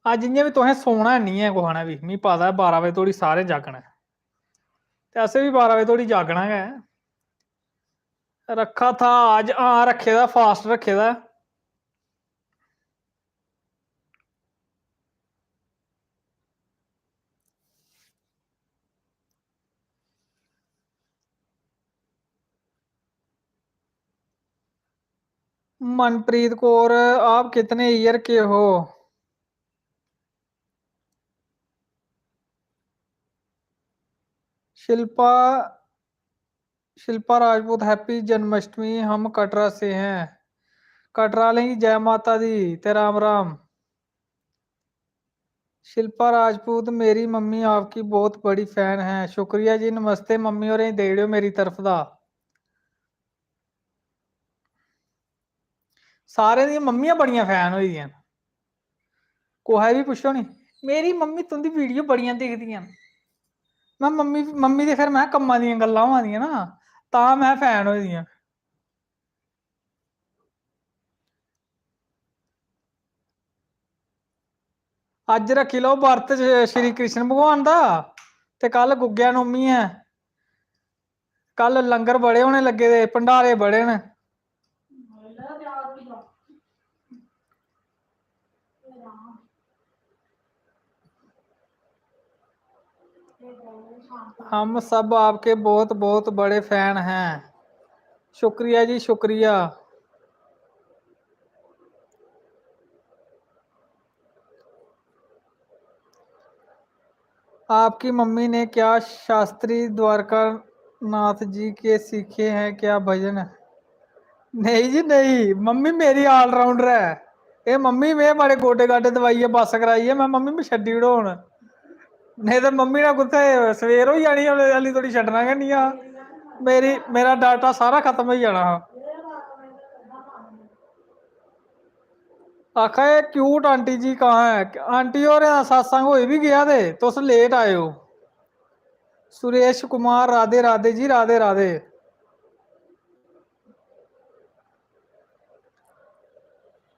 अज्ज इ'यां बी तुसें सौना निं ऐ कुसै ने बी, मिगी पता ऐ बारां बजे धोड़ी सारें जागना ऐ। ते असें बी बारां बजे धोड़ी जागना गै ऐ। रक्खा था अज्ज, हां, रक्खे दा, fast रक्खे दा। मनप्रीत कौर, आप कितने ईयर के हो? शिल्पा, शिल्पा राजपूत, happy जन्माष्टमी, हम कटरा से हैं। कटरा आह्लें गी जय माता दी ते राम राम। शिल्पा राजपूत, मेरी मम्मी आपकी बहुत बड़ी fan है। शुक्रिया जी, नमस्ते मम्मी होरें गी देई ओड़ेओ मेरी तरफ दा। सारें दियां मम्मियां बड़ियां fan होई दियां न। कुसै बी पुच्छो नी, "मेरी मम्मी तुं'दी video बड़ियां दिखदियां न।" में मम्मी, मम्मी दे फिर में कम्मा दियां गल्लां होआ दियां ना, तां में fan होई दियां। अज्ज रक्खी लैओ बर्त श-, श्री कृष्ण भगवान दा, ते कल गुग्गेआ नौमी ऐ। कल लंगर बड़े होने लग्गे दे, भंडारे बड़े न। हम सब आपके बहुत बहुत बड़े fan हैं। शुक्रिया जी, शुक्रिया। आपकी मम्मी ने क्या शास्त्री द्वारका नाथ जी के सीखे हैं क्या भजन? नेईं जी नेईं, मम्मी मेरी all-rounder ऐ। एह् मम्मी में बड़े गोडे गाडे दबाइयै बस कराई ऐ, में मम्मी में छड्डी ओड़ो हून। नेईं ते मम्मी ने कुत्थै सवेर होई जानी, हल्ली धोड़ी छड्डना गै निं हा। मेरी, मेरा data सारा खत्म होई जाना हा। आखा दे, "क्यूट आंटी जी कहाँ है?" आंटी होरें दा सत्संग होई बी गेआ ते तुस late आए ओ। सुरेश कुमार, राधे राधे जी, राधे राधे।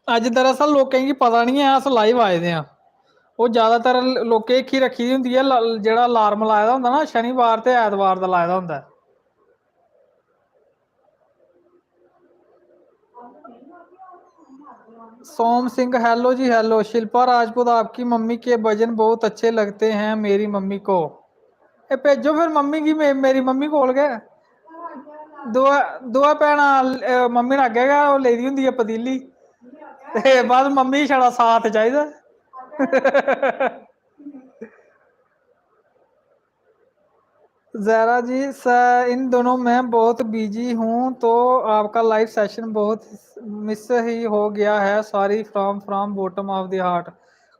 अज्ज दरअसल लोकें गी पता निं ऐ अस live आए दे आं। ओह् जैदातर लोकें हिक्खी रक्खी दी होंदी ऐ, ल-, जेह्ड़ा alarm लाए दा होंदा ना शनिवार ते ऐतवार दा लाए दा होंदा ऐ। सोम सिंह, hello जी hello। शिल्पा राजपूत, आपकी मम्मी के भजन बहुत अच्छे लगते हैं मेरी मम्मी को। ए, भेजो फिर मम्मी गी, मे-, मेरी मम्मी कोल गै। दोऐ, दोऐ भैनां, अ, मम्मी ने अग्गें गै ओह् लेई दी होंदी ऐ पतीली। ते बस मम्मी गी छड़ा साथ चाहिदा। जहरा जी, स-, इन दिनों मैं बहुत busy हूँ, तो आपका live session बहुत miss ही हो गया है। Sorry from, from bottom of the heart।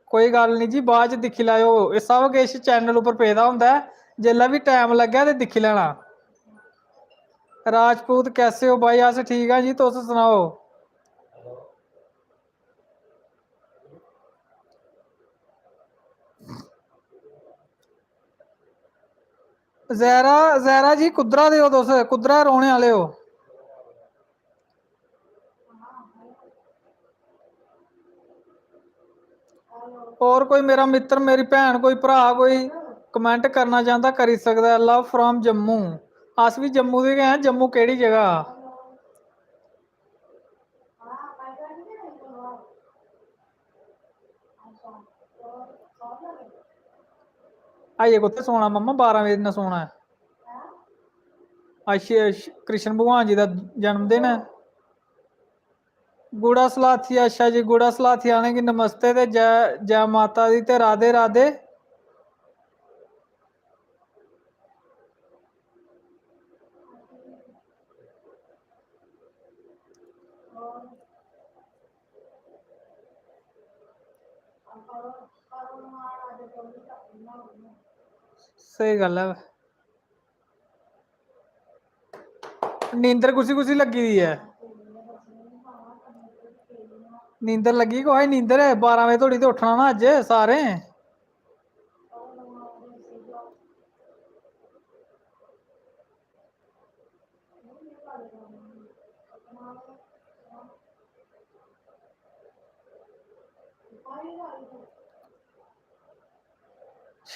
कोई गल्ल निं जी, बाद च दिक्खी लैएओ, एह् सब किश channel उप्पर पेदा होंदा ऐ, जेल्लै बी time लग्गै ते दिक्खी लैना। राजपूत, कैसे हो भाई? अस ठीक आं जी, तुस सनाओ। जैरा, जैरा जी, कुद्धरा दे ओ तुस? कुद्धरा रौह्ने आह्ले ओ? और कोई मेरा मित्तर, मेरी भैन, कोई भ्राऽ, कोई comment करना चांह्दा, करी सकदा ऐ। Love from Jammu. अस बी जम्मू दे गै आं। जम्मू केह्ड़ी जगह? अजें कुत्थै सोना मम्मा, बारां बजे इन्ना सोना ऐ। अज्ज श्री कृष्ण भगवान जी दा जन्मदिन ऐ। गुड़ा सलाथिया, अच्छा जी, गुड़ा सलाथिया आह्लें गी नमस्ते ते जै, जै माता दी ते राधे राधे। स्हेई गल्ल ऐ। नींदर कुसी कुसी लग्गी दी ऐ? नींदर लग्गी कुसै गी? नींदर, बारां बजे धोड़ी ते उट्ठना ना अज्ज सारें।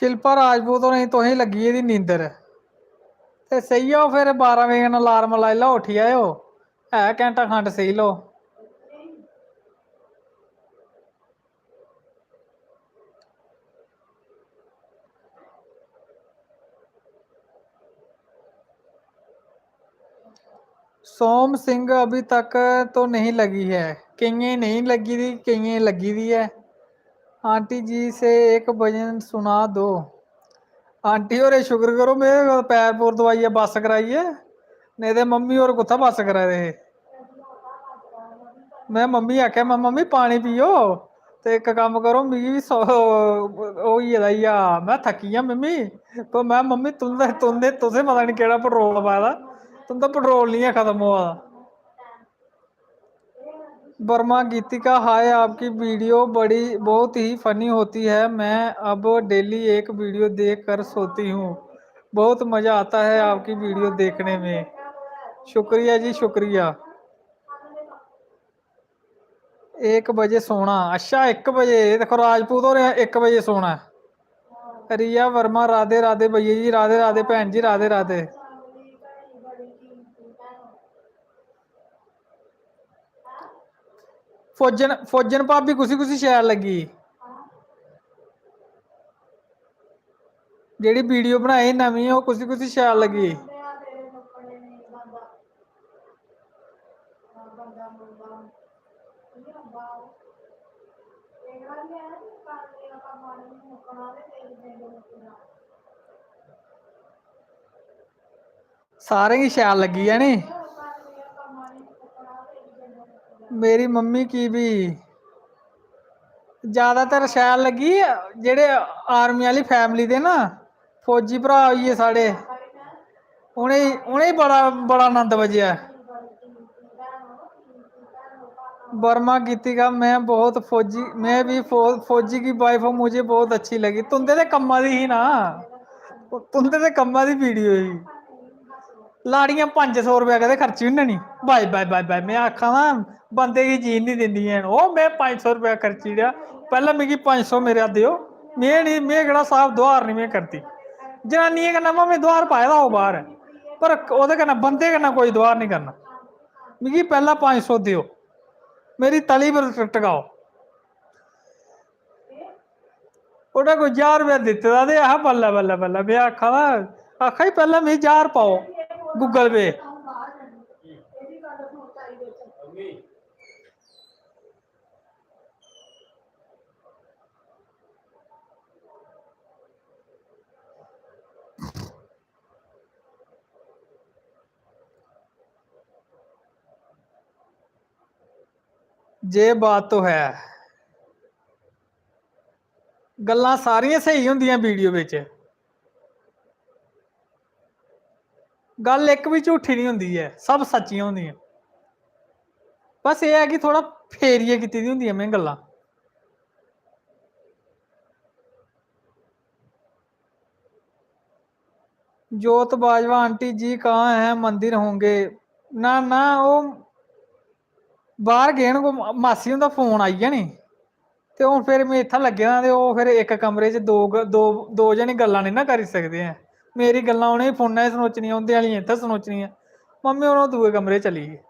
शिल्पा राजपूत होरें गी, तुसेंगी लग्गी गेदी नींदर, ते सेई जाओ फिर, बारां बजे कन्नै अलार्म लाई लैओ, उठी आएओ, है घैंटा खंड सेई लैओ। सोम सिंह, अभी तक तो नहीं लगी है। केइयें नेईं लग्गी दी, केइयें लग्गी दी ऐ। आंटी जी से एक भजन सुना दो। आंटी होरें शुक्र करो, में पैर पूर दबाइयै बस कराई ऐ, नेईं ते मम्मी होर कुत्थै बस करा दे हे। में मम्मी गी आखेआ, में, "मम्मी, पानी पियो, ते इक कम्म करो, मिगी बी सौ-, ओह् होई गेदा ई, आ, में थक्की आं मम्मी।" पर में, "मम्मी, तुं'दे, तुं'दे, तुसें पता निं केह्ड़ा पेट्रोल पाए दा, तुं'दा पेट्रोल निं ऐ खत्म होआ दा।" वर्मा गीतिका, हाय, आपकी वीडियो बड़ी, बहुत ही फनी होती है। मैं अब डेली एक वीडियो देख कर सोती हूँ। बहुत मज़ा आता है आपकी वीडियो देखने में। शुक्रिया जी, शुक्रिया। एक बजे सोना। अच्छा, इक बजे। एह् दिक्खो, राजपूत होरें इक बजे सोना ऐ। रिया वर्मा, राधे राधे भैया जी, राधे राधे भैन जी, राधे राधे। फौजन, फौजन भाभी कुसी कुसी शैल लग्गी? जेह्ड़ी वीडियो बनाई नमीं, ओह् कुसी कुसी शैल लग्गी? सारें गी शैल लग्गी ऐ नी? मेरी मम्मी की भी ज्यादातर शैल लग्गी जेह्ड़े आर्मी आह्ली फैमिली दे ना, फौजी भ्राऽ होई गे साढ़े, उ'नें, उ'नें बड़ा, बड़ा आनंद बज्जेआ। वर्मा गीतिका, मैं बहुत फौजी, मैं भी फौ-, फौजी की वाइफ हूँ, मुझे बहुत अच्छी लगी। तुं'दे ते कम्मा दी ही ना, तुं'दे ते कम्मा दी वीडियो ही। लाड़ियां पंज सौ रपेआ कदें खर्ची ओड़ना नी। Bye, bye, bye, bye. में आखा ना, बंदे गी जीन निं दिंदियां न। ओह् में पंज सौ रपेआ खर्ची ओड़ेआ। पैह्लें मिगी पंज सौ मेरा देओ। में निं, में केह्ड़ा स्हाब दुहार निं में करदी। जनानियें कन्नै भामें दुहार पाए दा होग बाह्र, पर ओह्दे कन्नै, बंदे कन्नै कोई दुहार निं करना। मिगी पैह्लें पंज सौ देओ। मेरी तली पर टकाओ। उ'नें कोई ज्हार रपेआ दित्ते दा ते आखा, "बल्लै, बल्लै, बल्लै।" में आखा दा, आखा दी, "पैह्लें मिगी ज्हार पाओ Google Pay।" जे बात तो है, गल्लां सारियां स्हेई होंदियां वीडियो बिच, गल्ल इक बी झूठी निं होंदी ऐ, सब सच्चियां होंदियां। बस एह् ऐ कि थोह्ड़ा फेरियै कीती दी होंदियां में गल्लां। जोत बाजवा, आंटी जी कहाँ हैं, मंदिर होंगे? ना, ना, ओह् बाह्र गे न, कोई मासी हुंदा फोन आई गेआ नी, ते हून फिर में इत्थै लग्गे दा, ते ओह् फिर इक कमरे च दो ग-, दो, दो जने गल्लां निं ना करी सकदे ऐ। मेरी गल्लां उ'नेंगी फोनै च सनोचनियां, उं'दे आह्लियां इत्थै सनोचनियां। मम्मी हून ओह् दूए कमरे च चली गे।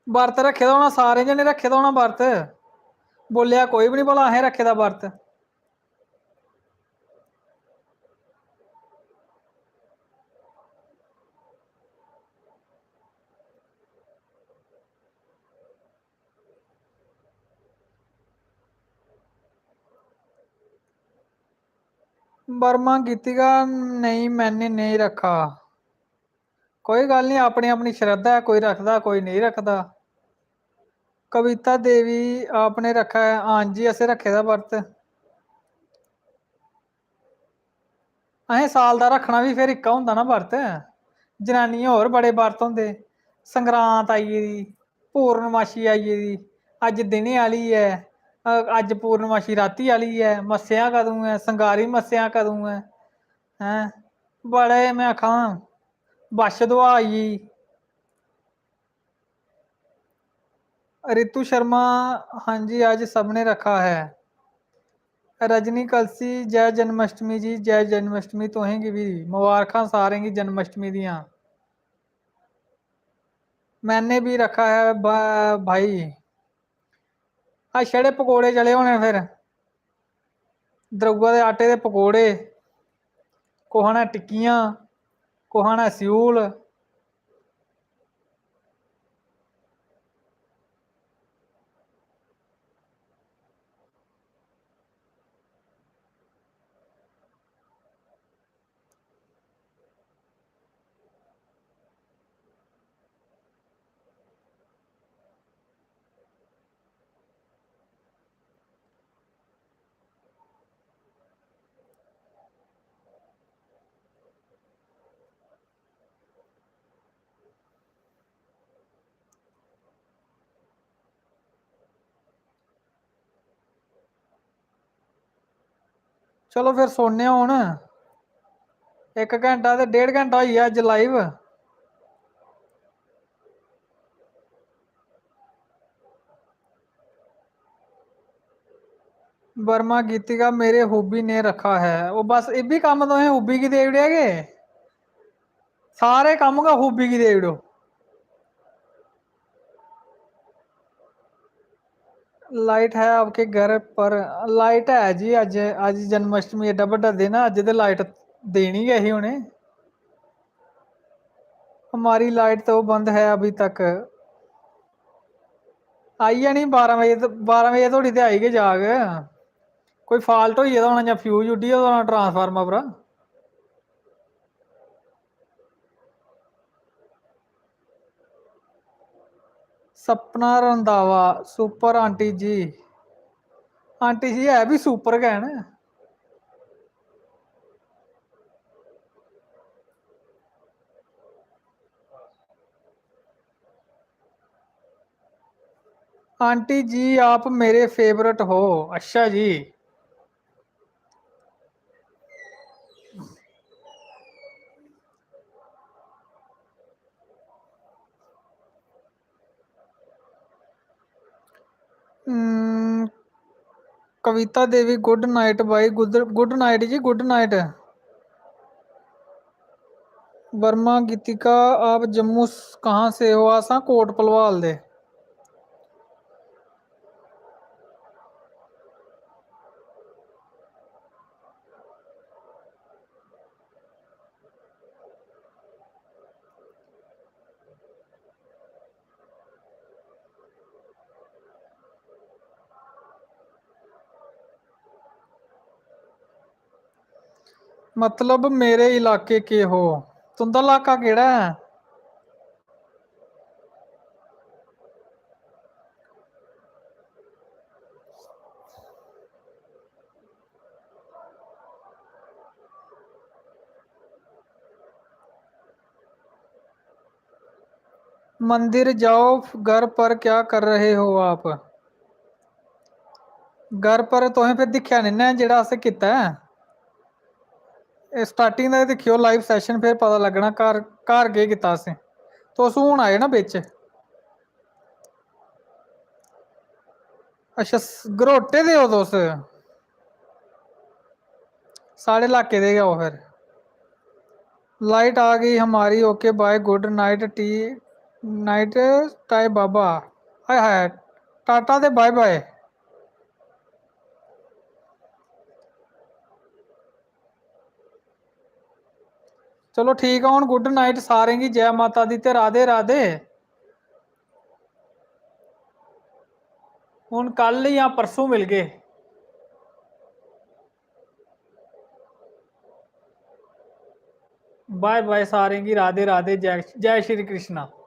बर्त रक्खे दा होना, सारे जने रक्खे दा होना बर्त। बोलेआ कोई बी निं भला असें रक्खे दा बर्त। वर्मा गीतिका, नहीं, मैंने नहीं रखा। कोई गल्ल निं, अपनी अपनी श्रद्धा ऐ, कोई रखदा, कोई नेईं रखदा। कविता देवी, आपने रखा है? हां जी, असें रक्खे दा बर्त। असें साल दा रक्खना बी फिर इक्का होंदा ना बर्त। जनानियें होर बड़े बर्त होंदे। संगरांद आई गेदी, पूर्णमाशी आई गेदी, अज्ज दिनै आह्ली ऐ, अ-, अज्ज पूर्णमाशी रातीं आह्ली ऐ, मस्सेआ कदूं ऐ, संगारी मस्सेआ कदूं ऐ, हैं? बड़े, में आक्खा ना, बच्छ दुआ आई गेई। रितु शर्मा, हाँ जी, अज्ज सबने रक्खा है। रजनी कलसी, जय जन्माष्टमी जी, जय जन्माष्टमी। तुसें गी बी मबारखां सारें गी जन्माष्टमी दियां। मैंने भी रखा है भा-, भाई। अज्ज छड़े पकौड़े चले होने फिर। दरुआ दे आटे दे पकौड़े, कुसै ने टिक्कियां, कुसै ने स्यूल। चलो फिर सोने आं हून। इक घैंटा ते डेढ़ घैंटा होई गेआ अज्ज live। वर्मा गीतिका, मेरे hobby ने रखा है। ओह् बस, इब्बी कम्म तुसें hobby गी देई ओड़ेआ के? सारे कम्म गै hobby गी देई ओड़ो। लाइट है आपके घर पर? लाइट है जी, अज्ज, अज्ज जन्माष्टमी एड्डा बड्डा दिन ऐ, अज्ज ते लाइट देनी गै ही उ'नें। हमारी लाइट तो बंद है अभी तक। आई जानी बारां बजे, बारां बजे धोड़ी ते आई गै जाग। कोई fault होई गेदा होना जां fuse उड्डी गेदा होना transformer पर। सपना रंधावा, super आंटी जी। आंटी जी है भी super गै न। आंटी जी, आप मेरे favourite हो। अच्छा जी। हम्म, कविता देवी, good night भाई, good, good night जी, good night। वर्मा गीतिका, आप जम्मू स-, कहाँ से हो? असां कोट भलवाल दे। मतलब मेरे इलाके के हो? तुं'दा इलाका केह्ड़ा ऐ? मंदिर जाओ, घर पर क्या कर रहे हो आप? घर पर तुसें फिर दिक्खेआ निं ना जेह्ड़ा असें कीता ऐ। एह् starting दा दिक्खेओ live session, फिर पता लग्गना घर, घर केह् कीता असें। तुस हून आए ना बिच। अच्छा, स-, घरोटे दे ओ तुस? साढ़े इलाके दे गै ओ फिर। लाइट आ गई हमारी, OK, bye, good night, tea, night, टाई बाबा। हाय हाय, टाटा ते bye bye। चलो ठीक ऐ, हून good night सारें गी, जै माता दी ते राधे राधे। हून कल जां परसों मिलगे। Bye bye सारें गी, राधे राधे, जय, जय श्री कृष्णा।